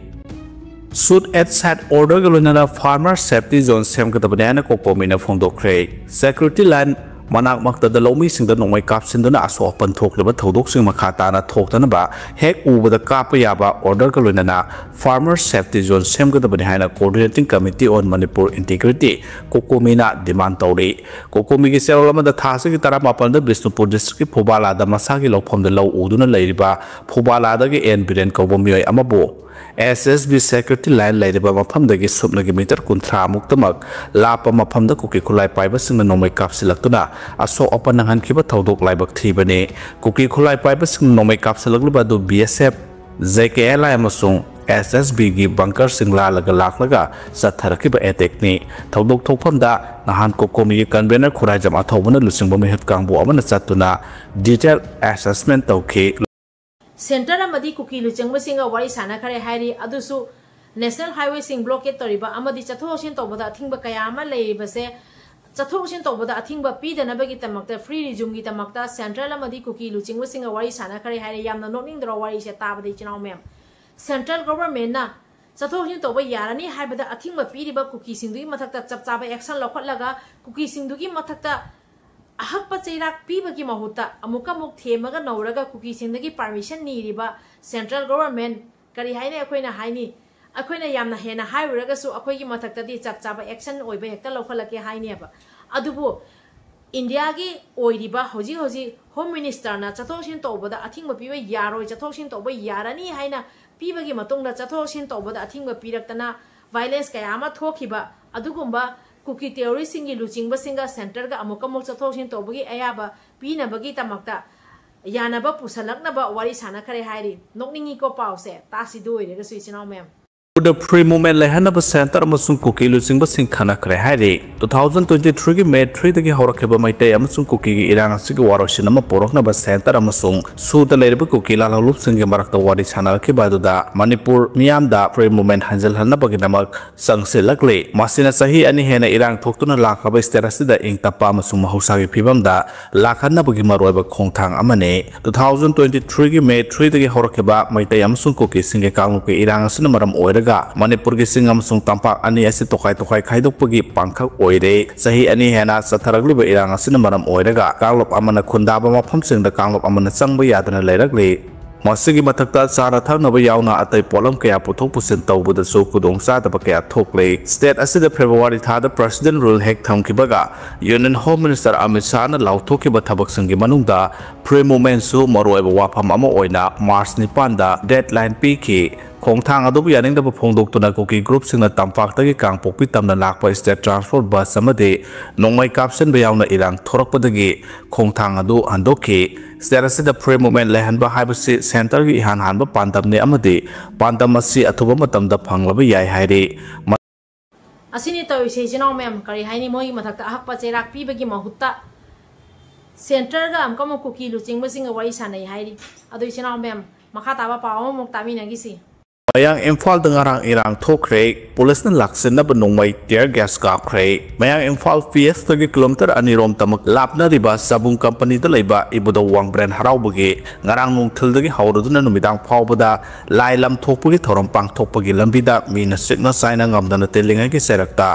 Shoot at site order ꯒ ꯂꯣꯏꯅꯅ farmer safety zone ꯁꯦꯝꯒꯗꯕꯅꯤ ꯍꯥꯏꯅ ꯀꯣꯀꯣꯃꯤꯅ ꯐꯣꯡꯗꯣꯛꯈ꯭ꯔꯦ꯫ Security line ꯃꯅꯥꯛ ꯃꯛꯇꯗ ꯂꯧꯃꯤꯁꯤꯡꯗ ꯅꯣꯡꯃꯩ ꯀꯥꯞꯁꯤꯟꯗꯨꯅ ꯑꯁꯣꯛ ꯑꯄꯟ ꯊꯣꯛꯂꯤꯕ ꯊꯧꯗꯣꯛꯁꯤꯡ ꯃꯈꯥ ꯇꯥꯅ ꯊꯣꯛꯇꯅꯕ ꯍꯦꯛ ꯎꯕꯗ ꯀꯥꯞꯄ ꯌꯥꯕ order ꯒ ꯂꯣꯏꯅꯅ farmer safety zone ꯁꯦꯝꯒꯗꯕꯅꯤ ꯍꯥꯏꯅ Coordinating Committee on Manipur Integrity, ꯀꯣꯀꯣꯃꯤꯅ demand ꯇꯧꯔꯤ꯫ ꯀꯣꯀꯣꯃꯤꯒꯤ ꯆꯦꯔꯣꯜ ꯑꯃꯗ ꯊꯥ ꯑꯁꯤꯒꯤ ꯇꯔꯥꯃꯥꯄꯟꯗ ꯕꯤꯁꯅꯨꯄꯨꯔ district ꯀꯤ ꯐꯨꯕꯥꯂꯥꯗ ꯃꯁꯥꯒꯤ ꯂꯧꯐꯝꯗ ꯂꯧ ꯎꯗꯨꯅ ꯂꯩꯔꯤꯕ ꯐꯨꯕꯥꯂꯥꯗꯒꯤ ꯑꯦꯟ ꯕꯤꯔꯦꯟ ꯀꯧꯕ ꯃꯤꯑꯣꯏ ꯑꯃꯕꯨ S S B security line ꯂꯩꯔꯤꯕ ꯃꯐꯝꯗꯒꯤ ꯁꯨꯞꯅꯒꯤ meter ꯀꯨꯟꯊ꯭ꯔꯥ ꯃꯨꯛꯇꯃꯛ ꯂꯥꯞꯄ ꯃꯐꯝꯗ ꯀꯨꯀꯤ ꯈꯨꯠꯂꯥꯏ ꯄꯥꯏꯕꯁꯤꯡꯅ ꯅꯣꯡꯃꯩ ꯀꯥꯞꯁꯤꯜꯂꯛꯇꯨꯅ ꯑꯁꯣꯛ ꯑꯄꯟ ꯅꯪꯍꯟꯈꯤꯕ ꯊꯧꯗꯣꯛ ꯂꯥꯏꯕꯛ ꯊꯤꯕꯅꯤ꯫ ꯀꯨꯀꯤ ꯈꯨꯠꯂꯥꯏ ꯄꯥꯏꯕꯁꯤꯡꯅ ꯅꯣꯡꯃꯩ ꯀꯥꯞꯁꯤꯜꯂꯛꯂꯤꯕ ꯑꯗꯨ B S F, J K L I ꯑꯃꯁꯨꯡ S S B ꯒꯤ bunker ꯁꯤꯡ ꯂꯥꯜꯂꯒ ꯂꯥꯛꯂꯒ ꯆꯠꯊꯔꯛꯈꯤꯕ attack ꯅꯤ꯫ ꯊꯧꯗꯣꯛ ꯊꯣꯛꯐꯝꯗ ꯅꯍꯥꯟ ꯀꯣꯀꯣꯃꯤꯒꯤ convener ꯈꯨꯔꯥꯏꯖꯝ ꯑꯊꯧꯕꯅ ꯂꯨꯆꯤꯡꯕ ꯃꯤꯍꯨꯠ ꯀꯥꯡꯕꯨ ꯑꯃꯅ ꯆꯠꯇꯨꯅ detail assessment ꯇꯧꯈꯤ꯫ Centre ꯑꯃꯗꯤ ꯀꯨꯀꯤ ꯂꯨꯆꯤꯡꯕꯁꯤꯡꯒ ꯋꯥꯔꯤ ꯁꯥꯟꯅꯈꯔꯦ ꯍꯥꯏꯔꯤ꯫ ꯑꯗꯨꯁꯨ national highway ꯁꯤꯡ blockade ꯇꯧꯔꯤꯕ ꯑꯃꯗꯤ ꯆꯠꯊꯣꯛ ꯆꯠꯁꯤꯟ ꯇꯧꯕꯗ ꯑꯊꯤꯡꯕ ꯀꯌꯥ ꯑꯃ ꯂꯩꯔꯤꯕꯁꯦ ꯆꯠꯊꯣꯛ ꯆꯠꯁꯤꯟ ꯇꯧꯕꯗ ꯑꯊꯤꯡꯕ ꯄꯤꯗꯅꯕꯒꯤꯗꯃꯛꯇ free regime ꯒꯤꯗꯃꯛꯇ central ꯑꯃꯗꯤ ꯀꯨꯀꯤ ꯂꯨꯆꯤꯡꯕꯁꯤꯡꯒ ꯋꯥꯔꯤ ꯁꯥꯟꯅꯈꯔꯦ ꯍꯥꯏꯔꯦ꯫ ꯌꯥꯝꯅ ꯅꯣꯛꯅꯤꯡꯗ꯭ꯔꯣ ꯋꯥꯔꯤꯁꯦ ꯇꯥꯕꯗ ꯏꯆꯤꯟ ꯏꯅꯥꯎ ꯃꯌꯥꯝ? Central government ꯅ ꯆꯠꯊꯣꯛ ꯆꯠꯁꯤꯟ ꯇꯧꯕ ꯌꯥꯔꯅꯤ ꯍꯥꯏꯕꯗ ꯑꯊꯤꯡꯕ ꯄꯤꯔꯤꯕ ꯀꯨꯀꯤꯁꯤꯡꯗꯨꯒꯤ ꯃꯊꯛꯇ ꯆꯞ ꯆꯥꯕ action ꯂꯧꯈꯠꯂꯒ ꯀꯨꯀꯤꯁꯤꯡꯗꯨꯒꯤ ꯃꯊꯛꯇ ꯑꯍꯛꯄ ꯆꯩꯔꯥꯛ ꯄꯤꯕꯒꯤ ꯃꯍꯨꯠꯇ ꯑꯃꯨꯛꯀ ꯑꯃꯨꯛ ꯊꯦꯝꯃꯒ ꯅꯧꯔꯒ ꯀꯨꯀꯤꯁꯤꯡꯗꯒꯤ permission ꯅꯤꯔꯤꯕ central government ꯀꯔꯤ ꯍꯥꯏꯅ ꯑꯩꯈꯣꯏꯅ ꯍꯥꯏꯅꯤ? ꯑꯩꯈꯣꯏꯅ ꯌꯥꯝꯅ ꯍꯦꯟꯅ ꯍꯥꯏꯔꯨꯔꯒꯁꯨ ꯑꯩꯈꯣꯏꯒꯤ ꯃꯊꯛꯇꯗꯤ ꯆꯞ ꯆꯥꯕ action ꯑꯣꯏꯕ ꯍꯦꯛꯇ ꯂꯧꯈꯠꯂꯛꯀꯦ ꯍꯥꯏꯅꯦꯕ꯫ ꯑꯗꯨꯕꯨ India ꯒꯤ ꯑꯣꯏꯔꯤꯕ ꯍꯧꯖꯤꯛ ꯍꯧꯖꯤꯛ Home Minister ꯅ ꯆꯠꯊꯣꯛ ꯆꯠꯁꯤꯟ ꯇꯧꯕꯗ ꯑꯊꯤꯡꯕ ꯄꯤꯕ ꯌꯥꯔꯣꯏ, ꯆꯠꯊꯣꯛ ꯆꯠꯁꯤꯟ ꯇꯧꯕ ꯌꯥꯔꯅꯤ ꯍꯥꯏꯅ ꯄꯤꯕꯒꯤ ꯃꯇꯨꯡꯗ ꯆꯠꯊꯣꯛ ꯆꯠꯁꯤꯟ ꯇꯧꯕꯗ ꯑꯊꯤꯡꯕ ꯄꯤꯔꯛꯇꯅ violence ꯀꯌꯥ ꯑꯃ ꯊꯣꯛꯈꯤꯕ ꯑꯗꯨꯒꯨꯝꯕ ꯀꯨꯀꯤ ꯇꯦꯔꯣꯔꯤꯁꯁꯤꯡꯒꯤ ꯂꯨꯆꯤꯡꯕꯁꯤꯡꯒ ꯁꯦꯟꯇꯔꯒ ꯑꯃꯨꯛꯀ ꯑꯃꯨꯛ ꯆꯠꯊꯣꯛ ꯆꯠꯁꯤꯟ ꯇꯧꯕꯒꯤ ꯑꯌꯥꯕ ꯄꯤꯅꯕꯒꯤꯗꯃꯛꯇ ꯌꯥꯅꯕ ꯄꯨꯁꯜꯂꯛꯅꯕ ꯋꯥꯔꯤ ꯁꯥꯟꯅꯈ꯭ꯔꯦ ꯍꯥꯏꯔꯤ꯫ ꯅꯣꯛꯅꯤꯡꯉꯤꯀꯣ ꯄꯥꯎꯁꯦ, ꯇꯥꯁꯤꯗ ꯑꯣꯏꯔꯒꯁꯨ ꯏꯆꯤꯟ ꯏꯅꯥꯎ ꯃꯌꯥꯝ꯫ ꯃꯅꯤꯄꯨꯔꯗ free movement ꯂꯩꯍꯟꯅꯕ ꯁꯦꯟꯇꯔ ꯑꯃꯁꯨꯡ ꯀꯨꯀꯤ ꯂꯨꯆꯤꯡꯕꯁꯤꯡ ꯈꯟꯅꯈ꯭ꯔꯦ ꯍꯥꯏꯔꯤ꯫ Two thousand twenty three ꯒꯤ May three ꯗꯒꯤ ꯍꯧꯔꯛꯈꯤꯕ ꯃꯩꯇꯩ ꯑꯃꯁꯨꯡ ꯀꯨꯀꯤꯒꯤ ꯏꯔꯥꯡ ꯑꯁꯤꯒꯤ ꯋꯥꯔꯣꯏꯁꯤꯟ ꯑꯃ ꯄꯨꯔꯛꯅꯕ ꯁꯦꯟꯇꯔ ꯑꯃꯁꯨꯡ ꯁꯨꯗ ꯂꯩꯔꯤꯕ ꯀꯨꯀꯤ ꯂꯥꯜꯍꯧꯂꯨꯞꯁꯤꯡꯒꯤ ꯃꯔꯛꯇ ꯋꯥꯔꯤ ꯁꯥꯟꯅꯔꯛꯈꯤꯕ ꯑꯗꯨꯗ ꯃꯅꯤꯄꯨꯔ ꯃꯤꯌꯥꯝꯗ free movement ꯍꯟꯖꯤꯜꯍꯟꯅꯕꯒꯤꯗꯃꯛ ꯆꯪꯁꯤꯜꯂꯛꯂꯤ꯫ ꯃꯁꯤꯅ ꯆꯍꯤ ꯑꯅꯤ ꯍꯦꯟꯅ ꯏꯔꯥꯡ ꯊꯣꯛꯇꯨꯅ ꯂꯥꯛꯈ꯭ꯔꯕ state ꯑꯁꯤꯗ ꯏꯪ ꯇꯞꯄ ꯑꯃꯁꯨꯡ ꯃꯍꯧꯁꯥꯒꯤ ꯐꯤꯕꯝꯗ ꯂꯥꯛꯍꯟꯅꯕꯒꯤ ꯃꯔꯨꯑꯣꯏꯕ ꯈꯣꯡꯊꯥꯡ ꯑꯃꯅꯤ꯫ Two thousand twenty three ꯒꯤ May three ꯗꯒꯤ ꯍꯧꯔꯛꯈꯤꯕ ꯃꯩꯇꯩ ꯑꯃꯁꯨꯡ ꯀꯨꯀꯤꯁꯤꯡꯒꯤ ꯀꯥꯡꯂꯨꯞꯀꯤ ꯏꯔꯥꯡ ꯑꯁꯤꯅ ꯃꯔꯝ ꯑꯣꯏꯔꯒ ꯃꯅꯤꯄꯨꯔꯒꯤ ꯆꯤꯡ ꯑꯃꯁꯨꯡ ꯇꯝꯄꯥꯛ ꯑꯅꯤ ꯑꯁꯤ ꯇꯣꯈꯥꯏ ꯇꯣꯈꯥꯏ ꯈꯥꯏꯗꯣꯛꯄꯒꯤ ꯄꯥꯡꯈꯛ ꯑꯣꯏꯔꯦ꯫ ꯆꯍꯤ ꯑꯅꯤ ꯍꯦꯟꯅ ꯆꯠꯊꯔꯛꯂꯤꯕ ꯏꯔꯥꯡ ꯑꯁꯤꯅ ꯃꯔꯝ ꯑꯣꯏꯔꯒ ꯀꯥꯡꯂꯨꯞ ꯑꯃꯅ ꯈꯨꯟꯗꯥꯕ ꯃꯐꯝꯁꯤꯡꯗ ꯀꯥꯡꯂꯨꯞ ꯑꯃꯅ ꯆꯪꯕ ꯌꯥꯗꯅ ꯂꯩꯔꯛꯂꯤ꯫ ꯃꯁꯤꯒꯤ ꯃꯊꯛꯇ ꯆꯥꯅ ꯊꯛꯅꯕ ꯌꯥꯎꯅ ꯑꯇꯩ ꯄꯣꯠꯂꯝ ꯀꯌꯥ ꯄꯨꯊꯣꯛ ꯄꯨꯁꯤꯟ ꯇꯧꯕꯗꯁꯨ ꯈꯨꯗꯣꯡꯆꯥꯗꯕ ꯀꯌꯥ ꯊꯣꯛꯂꯦ꯫ State ꯑꯁꯤꯗ February ꯊꯥꯗ President Rule ꯍꯦꯛ ꯊꯝꯈꯤꯕꯒ Union Home Minister ꯑꯃꯤꯠ ꯁꯥꯍꯅ ꯂꯥꯎꯊꯣꯛꯈꯤꯕ ꯊꯕꯛꯁꯤꯡꯒꯤ ꯃꯅꯨꯡꯗ free movement ꯁꯨ ꯃꯔꯨꯑꯣꯏꯕ ꯋꯥꯐꯝ ꯑꯃ ꯑꯣꯏꯅ March ꯅꯤꯄꯥꯟꯗ deadline ꯄꯤꯈꯤ꯫ ꯈꯣꯡꯊꯥꯡ ꯑꯗꯨꯕꯨ ꯌꯥꯅꯤꯡꯗꯕ ꯐꯣꯡꯗꯣꯛꯇꯨꯅ ꯀꯨꯀꯤ group ꯁꯤꯡꯅ ꯇꯝꯄꯥꯛꯇꯒꯤ ꯀꯥꯡꯄꯣꯛꯄꯤ ꯇꯝꯅ ꯂꯥꯛꯄ state transport bus ꯑꯃꯗꯤ ꯅꯣꯡꯃꯩ ꯀꯥꯞꯁꯤꯟꯕ ꯌꯥꯎꯅ ꯏꯔꯥꯡ ꯊꯣꯔꯛꯄꯗꯒꯤ ꯈꯣꯡꯊꯥꯡ ꯑꯗꯨ ꯍꯟꯗꯣꯛꯈꯤ꯫ State ꯑꯁꯤꯗ free movement ꯂꯩꯍꯟꯕ ꯍꯥꯏꯕꯁꯤ centre ꯒꯤ ꯏꯍꯥꯟ ꯍꯥꯟꯕ ꯄꯥꯟꯗꯝꯅꯤ ꯑꯃꯗꯤ ꯄꯥꯟꯗꯝ ꯑꯁꯤ ꯑꯊꯨꯕ ꯃꯇꯝꯗ ꯐꯪꯂꯕ ꯌꯥꯏ ꯍꯥꯏꯔꯤ꯫ ꯑꯁꯤꯅꯤ ꯇꯧꯔꯤꯁꯦ ꯏꯆꯤꯟ ꯏꯅꯥꯎ ꯃꯌꯥꯝ, ꯀꯔꯤ ꯍꯥꯏꯅꯤ, ꯃꯣꯏꯒꯤ ꯃꯊꯛꯇ ꯑꯍꯛꯄ ꯆꯩꯔꯥꯛ ꯄꯤꯕꯒꯤ ꯃꯍꯨꯠꯇ centre ꯒ ꯑꯃꯨꯛꯀ ꯑꯃꯨꯛ ꯀꯨꯀꯤ ꯂꯨꯆꯤꯡꯕꯁꯤꯡꯒ ꯋꯥꯔꯤ ꯁꯥꯟꯅꯩ ꯍꯥꯏꯔꯤ꯫ ꯑꯗꯨ ꯏꯆꯤꯟ ꯏꯅꯥꯎ ꯃꯌꯥꯝ, ꯃꯈꯥ ꯇꯥꯕ ꯄꯥꯎ ꯑꯃꯃꯨꯛ ꯇꯥꯃꯤꯟꯅꯈꯤꯁꯤ꯫ ꯃꯌꯥꯡ ꯏꯝꯐꯥꯜꯗ ꯉꯔꯥꯡ ꯏꯔꯥꯡ ꯊꯣꯛꯈ꯭ꯔꯦ꯫ Police ꯅ ꯂꯥꯛꯁꯤꯟꯅꯕ ꯅꯣꯡꯃꯩ tear gas ꯀꯥꯞꯈ꯭ꯔꯦ꯫ ꯃꯌꯥꯡ ꯏꯝꯐꯥꯜ P S ꯇꯒꯤ kilometre ꯑꯅꯤꯔꯣꯝ ꯇꯃꯛ ꯂꯥꯞꯅꯔꯤꯕ ꯁꯥꯕꯨꯡ company ꯗ ꯂꯩꯕ ꯏꯕꯨꯙꯧ ꯋꯥꯡꯕ꯭ꯔꯦꯟ ꯍꯔꯥꯎꯕꯒꯤ ꯉꯔꯥꯡ ꯅꯨꯡꯊꯤꯜꯗꯒꯤ ꯍꯧꯔꯗꯨꯅ ꯅꯨꯃꯤꯗꯥꯡ ꯐꯥꯎꯕꯗ ꯂꯥꯏ ꯂꯝ ꯊꯣꯛꯄꯒꯤ ꯊꯧꯔꯝ ꯄꯥꯡꯊꯣꯛꯄꯒꯤ ꯂꯝꯕꯤꯗ ꯃꯤꯅ ꯁꯤꯠꯅ ꯆꯥꯏꯅ ꯉꯝꯗꯅ ꯇꯤꯜꯂꯤꯉꯩꯒꯤ ꯆꯩꯔꯛꯇ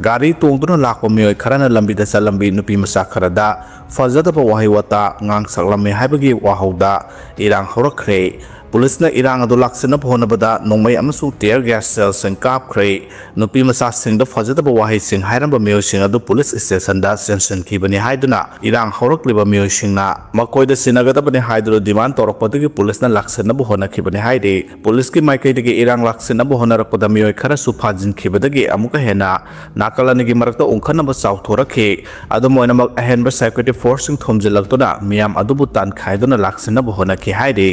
ꯒꯥꯔꯤ ꯇꯣꯡꯗꯨꯅ ꯂꯥꯛꯄ ꯃꯤꯑꯣꯏ ꯈꯔꯅ ꯂꯝꯕꯤꯗ ꯆꯠꯂꯝꯕꯤ ꯅꯨꯄꯤ ꯃꯆꯥ ꯈꯔꯗ ꯐꯖꯗꯕ ꯋꯥꯍꯩ ꯋꯥꯇꯥ ꯉꯥꯡ ꯁꯛꯂꯝꯃꯤ ꯍꯥꯏꯕꯒꯤ ꯋꯥꯍꯧꯗ ꯏꯔꯥꯡ ꯍꯧꯔꯛꯈ꯭ꯔꯦ꯫ ꯄꯨꯂꯤꯁꯅ ꯏꯔꯥꯡ ꯑꯗꯨ ꯂꯥꯛꯁꯤꯟꯅꯕ ꯍꯣꯠꯅꯕꯗ ꯅꯣꯡꯃꯩ ꯑꯃꯁꯨꯡ tear gas shellꯁꯤꯡ ꯀꯥꯞꯈ꯭ꯔꯦ꯫ ꯅꯨꯄꯤ ꯃꯆꯥꯁꯤꯡꯗ ꯐꯖꯗꯕ ꯋꯥꯍꯩꯁꯤꯡ ꯍꯥꯏꯔꯝꯕ ꯃꯤꯑꯣꯏꯁꯤꯡ ꯑꯗꯨ ꯄꯨꯂꯤꯁ stationꯗ ꯆꯦꯟꯁꯤꯟꯈꯤꯕꯅꯤ ꯍꯥꯏꯗꯨꯅ ꯏꯔꯥꯡ ꯍꯧꯔꯛꯂꯤꯕ ꯃꯤꯑꯣꯏꯁꯤꯡꯅ ꯃꯈꯣꯏꯗ ꯁꯤꯟꯅꯒꯗꯕꯅꯤ ꯍꯥꯏꯗꯨꯅ demand ꯇꯧꯔꯛꯄꯗꯒꯤ ꯄꯨꯂꯤꯁꯅ ꯂꯥꯛꯁꯤꯟꯅꯕ ꯍꯣꯠꯅꯈꯤꯕꯅꯤ ꯍꯥꯏꯔꯤ꯫ ꯄꯨꯂꯤꯁꯀꯤ ꯃꯥꯏꯀꯩꯗꯒꯤ ꯏꯔꯥꯡ ꯂꯥꯛꯁꯤꯟꯅꯕ ꯍꯣꯠꯅꯔꯛꯄꯗ ꯃꯤꯑꯣꯏ ꯈꯔꯁꯨ ꯐꯥꯖꯤꯟꯈꯤꯕꯗꯒꯤ ꯑꯃꯨꯛꯀ ꯍꯦꯟꯅ ꯅꯥꯀꯜ ꯑꯅꯤꯒꯤ ꯃꯔꯛꯇ ꯎꯪꯈꯠꯅꯕ ꯆꯥꯎꯊꯣꯔꯛꯈꯤ꯫ ꯑꯗꯨꯝ ꯑꯣꯏꯅꯃꯛ, ꯑꯍꯦꯟꯕ security forceꯁꯤꯡ ꯊꯣꯝꯖꯤꯜꯂꯛꯇꯨꯅ ꯃꯤꯌꯥꯝ ꯑꯗꯨꯕꯨ ꯇꯥꯟꯈꯥꯏꯗꯨꯅ ꯂꯥꯛꯁꯤꯟꯅꯕ ꯍꯣꯠꯅꯈꯤ ꯍꯥꯏꯔꯤ꯫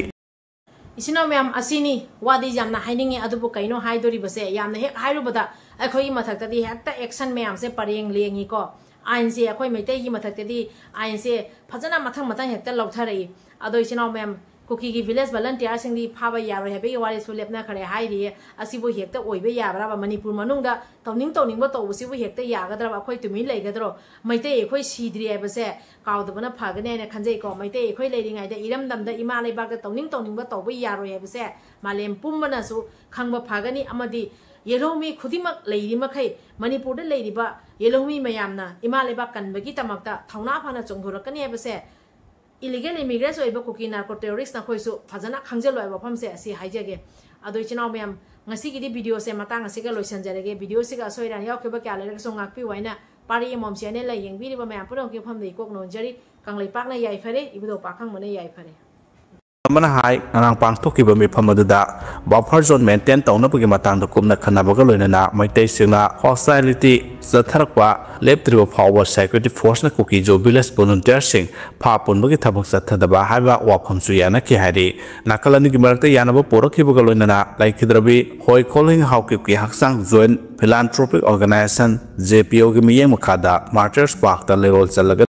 ꯏꯆꯤꯟ ꯏꯅꯥꯎ ꯃꯌꯥꯝ, ꯑꯁꯤꯅꯤ꯫ ꯋꯥꯗꯤ ꯌꯥꯝꯅ ꯍꯥꯏꯅꯤꯡꯉꯤ, ꯑꯗꯨꯕꯨ ꯀꯩꯅꯣ ꯍꯥꯏꯗꯣꯔꯤꯕꯁꯦ? ꯌꯥꯝꯅ ꯍꯦꯛ ꯍꯥꯏꯔꯨꯕꯗ ꯑꯩꯈꯣꯏꯒꯤ ꯃꯊꯛꯇꯗꯤ ꯍꯦꯛꯇ action ꯃꯌꯥꯝꯁꯦ ꯄꯔꯦꯡ ꯂꯦꯡꯉꯤꯀꯣ꯫ ꯑꯥꯏꯟꯁꯦ ꯑꯩꯈꯣꯏ ꯃꯩꯇꯩꯒꯤ ꯃꯊꯛꯇꯗꯤ ꯑꯥꯏꯟꯁꯦ ꯐꯖꯅ ꯃꯊꯪ ꯃꯊꯪ ꯍꯦꯛꯇ ꯂꯧꯊꯔꯛꯏ꯫ ꯑꯗꯣ ꯏꯆꯤꯟ ꯏꯅꯥꯎ ꯃꯌꯥꯝ, ꯀꯨꯀꯤꯒꯤ village volunteerꯁꯤꯡꯗꯤ ꯐꯥꯕ ꯌꯥꯔꯣꯏ ꯍꯥꯏꯕꯒꯤ ꯋꯥꯔꯦꯞꯁꯨ ꯂꯦꯞꯅꯈ꯭ꯔꯦ ꯍꯥꯏꯔꯤꯌꯦ꯫ ꯑꯁꯤꯕꯨ ꯍꯦꯛꯇ ꯑꯣꯏꯕ ꯌꯥꯕ꯭ꯔꯕ? ꯃꯅꯤꯄꯨꯔ ꯃꯅꯨꯡꯗ ꯇꯧꯅꯤꯡ ꯇꯧꯅꯤꯡꯕ ꯇꯧꯕꯁꯤꯕꯨ ꯍꯦꯛꯇ ꯌꯥꯒꯗ꯭ꯔꯕ? ꯑꯩꯈꯣꯏ ꯇꯨꯃꯤꯟ ꯂꯩꯒꯗ꯭ꯔꯣ? ꯃꯩꯇꯩ ꯑꯩꯈꯣꯏ ꯁꯤꯗ꯭ꯔꯤ ꯍꯥꯏꯕꯁꯦ ꯀꯥꯎꯗꯕꯅ ꯐꯒꯅꯤ ꯍꯥꯏꯅ ꯈꯟꯖꯩꯀꯣ꯫ ꯃꯩꯇꯩ ꯑꯩꯈꯣꯏ ꯂꯩꯔꯤꯉꯩꯗ ꯏꯔꯝꯗꯝꯗ, ꯏꯃꯥ ꯂꯩꯕꯥꯛꯇ ꯇꯧꯅꯤꯡ ꯇꯧꯅꯤꯡꯕ ꯇꯧꯕ ꯌꯥꯔꯣꯏ ꯍꯥꯏꯕꯁꯦ ꯃꯥꯂꯦꯝ ꯄꯨꯝꯕꯅꯁꯨ ꯈꯪꯕ ꯐꯒꯅꯤ꯫ ꯑꯃꯗꯤ ꯌꯦꯜꯍꯧꯃꯤ ꯈꯨꯗꯤꯡꯃꯛ ꯂꯩꯔꯤ ꯃꯈꯩ, ꯃꯅꯤꯄꯨꯔꯗ ꯂꯩꯔꯤꯕ ꯌꯦꯜꯍꯧꯃꯤ ꯃꯌꯥꯝꯅ ꯏꯃꯥ ꯂꯩꯕꯥꯛ ꯀꯟꯕꯒꯤꯗꯃꯛꯇ ꯊꯧꯅꯥ ꯐꯅ ꯆꯣꯡꯊꯣꯔꯛꯀꯅꯤ ꯍꯥꯏꯕꯁꯦ illegal immigrants ꯑꯣꯏꯕ ꯀꯨꯀꯤ narco terrorist ꯅꯈꯣꯏꯁꯨ ꯐꯖꯅ ꯈꯪꯖꯤꯜꯂꯣ ꯍꯥꯏꯕ ꯋꯥꯐꯝꯁꯦ ꯑꯁꯤ ꯍꯥꯏꯖꯒꯦ꯫ ꯑꯗꯣ ꯏꯆꯤꯟ ꯏꯅꯥꯎ ꯃꯌꯥꯝ, ꯉꯁꯤꯒꯤꯗꯤ videoꯁꯦ ꯃꯇꯥꯡ ꯑꯁꯤꯒ ꯂꯣꯏꯁꯤꯟꯖꯔꯒꯦ꯫ Videoꯁꯤꯒ ꯑꯁꯣꯏ ꯑꯔꯥꯟ ꯌꯥꯎꯈꯤꯕ ꯀꯌꯥ ꯂꯩꯔꯒꯁꯨ ꯉꯥꯛꯄꯤꯌꯨ ꯍꯥꯏꯅ ꯄꯥꯔꯤ ꯑꯃꯃꯝ channel ꯌꯦꯡꯕꯤꯔꯤꯕ ꯃꯌꯥꯝ ꯄꯨꯝꯅꯃꯛꯀꯤ ꯃꯐꯝꯗ ꯏꯀꯣꯛ ꯅꯣꯟꯖꯔꯤ꯫ ꯀꯪꯂꯩꯄꯥꯛꯅ ꯌꯥꯏꯐꯔꯦ, ꯏꯕꯨꯙꯧ ꯄꯥꯈꯪꯕꯅ ꯌꯥꯏꯐꯔꯦ꯫ ꯑꯃꯅ ꯍꯥꯏ, ꯉꯔꯥꯡ ꯄꯥꯡꯊꯣꯛꯈꯤꯕ ꯃꯤꯐꯝ ꯑꯗꯨꯗ buffer zone maintain ꯇꯧꯅꯕꯒꯤ ꯃꯇꯥꯡꯗ ꯀꯨꯞꯅ ꯈꯟꯅꯕꯒ ꯂꯣꯏꯅꯅ ꯃꯩꯇꯩꯁꯤꯡꯅ hostility ꯆꯠꯊꯔꯛꯄ ꯂꯦꯞꯇ꯭ꯔꯤꯕ ꯐꯥꯎꯕ security forceꯅ ꯀꯨꯀꯤ-ꯖꯣ village volunteerꯁꯤꯡ ꯐꯥ ꯄꯨꯟꯕꯒꯤ ꯊꯕꯛ ꯆꯠꯊꯗꯕ ꯍꯥꯏꯕ ꯋꯥꯐꯝꯁꯨ ꯌꯥꯅꯈꯤ ꯍꯥꯏꯔꯤ꯫ ꯅꯥꯀꯜ ꯑꯅꯤꯒꯤ ꯃꯔꯛꯇ ꯌꯥꯅꯕ ꯄꯨꯔꯛꯈꯤꯕꯒ ꯂꯣꯏꯅꯅ ꯂꯩꯈꯤꯗ꯭ꯔꯕꯤ ꯍꯣꯏ ꯈꯣꯂꯤꯡ ꯍꯥꯎꯀꯤꯞꯀꯤ ꯍꯛꯆꯥꯡ Joint Philanthropic Organisation, JPOꯒꯤ ꯃꯤꯠꯌꯦꯡ ꯃꯈꯥꯗ Martyrs Parkꯇ ꯂꯩꯔꯣꯜ ꯆꯜꯂꯒ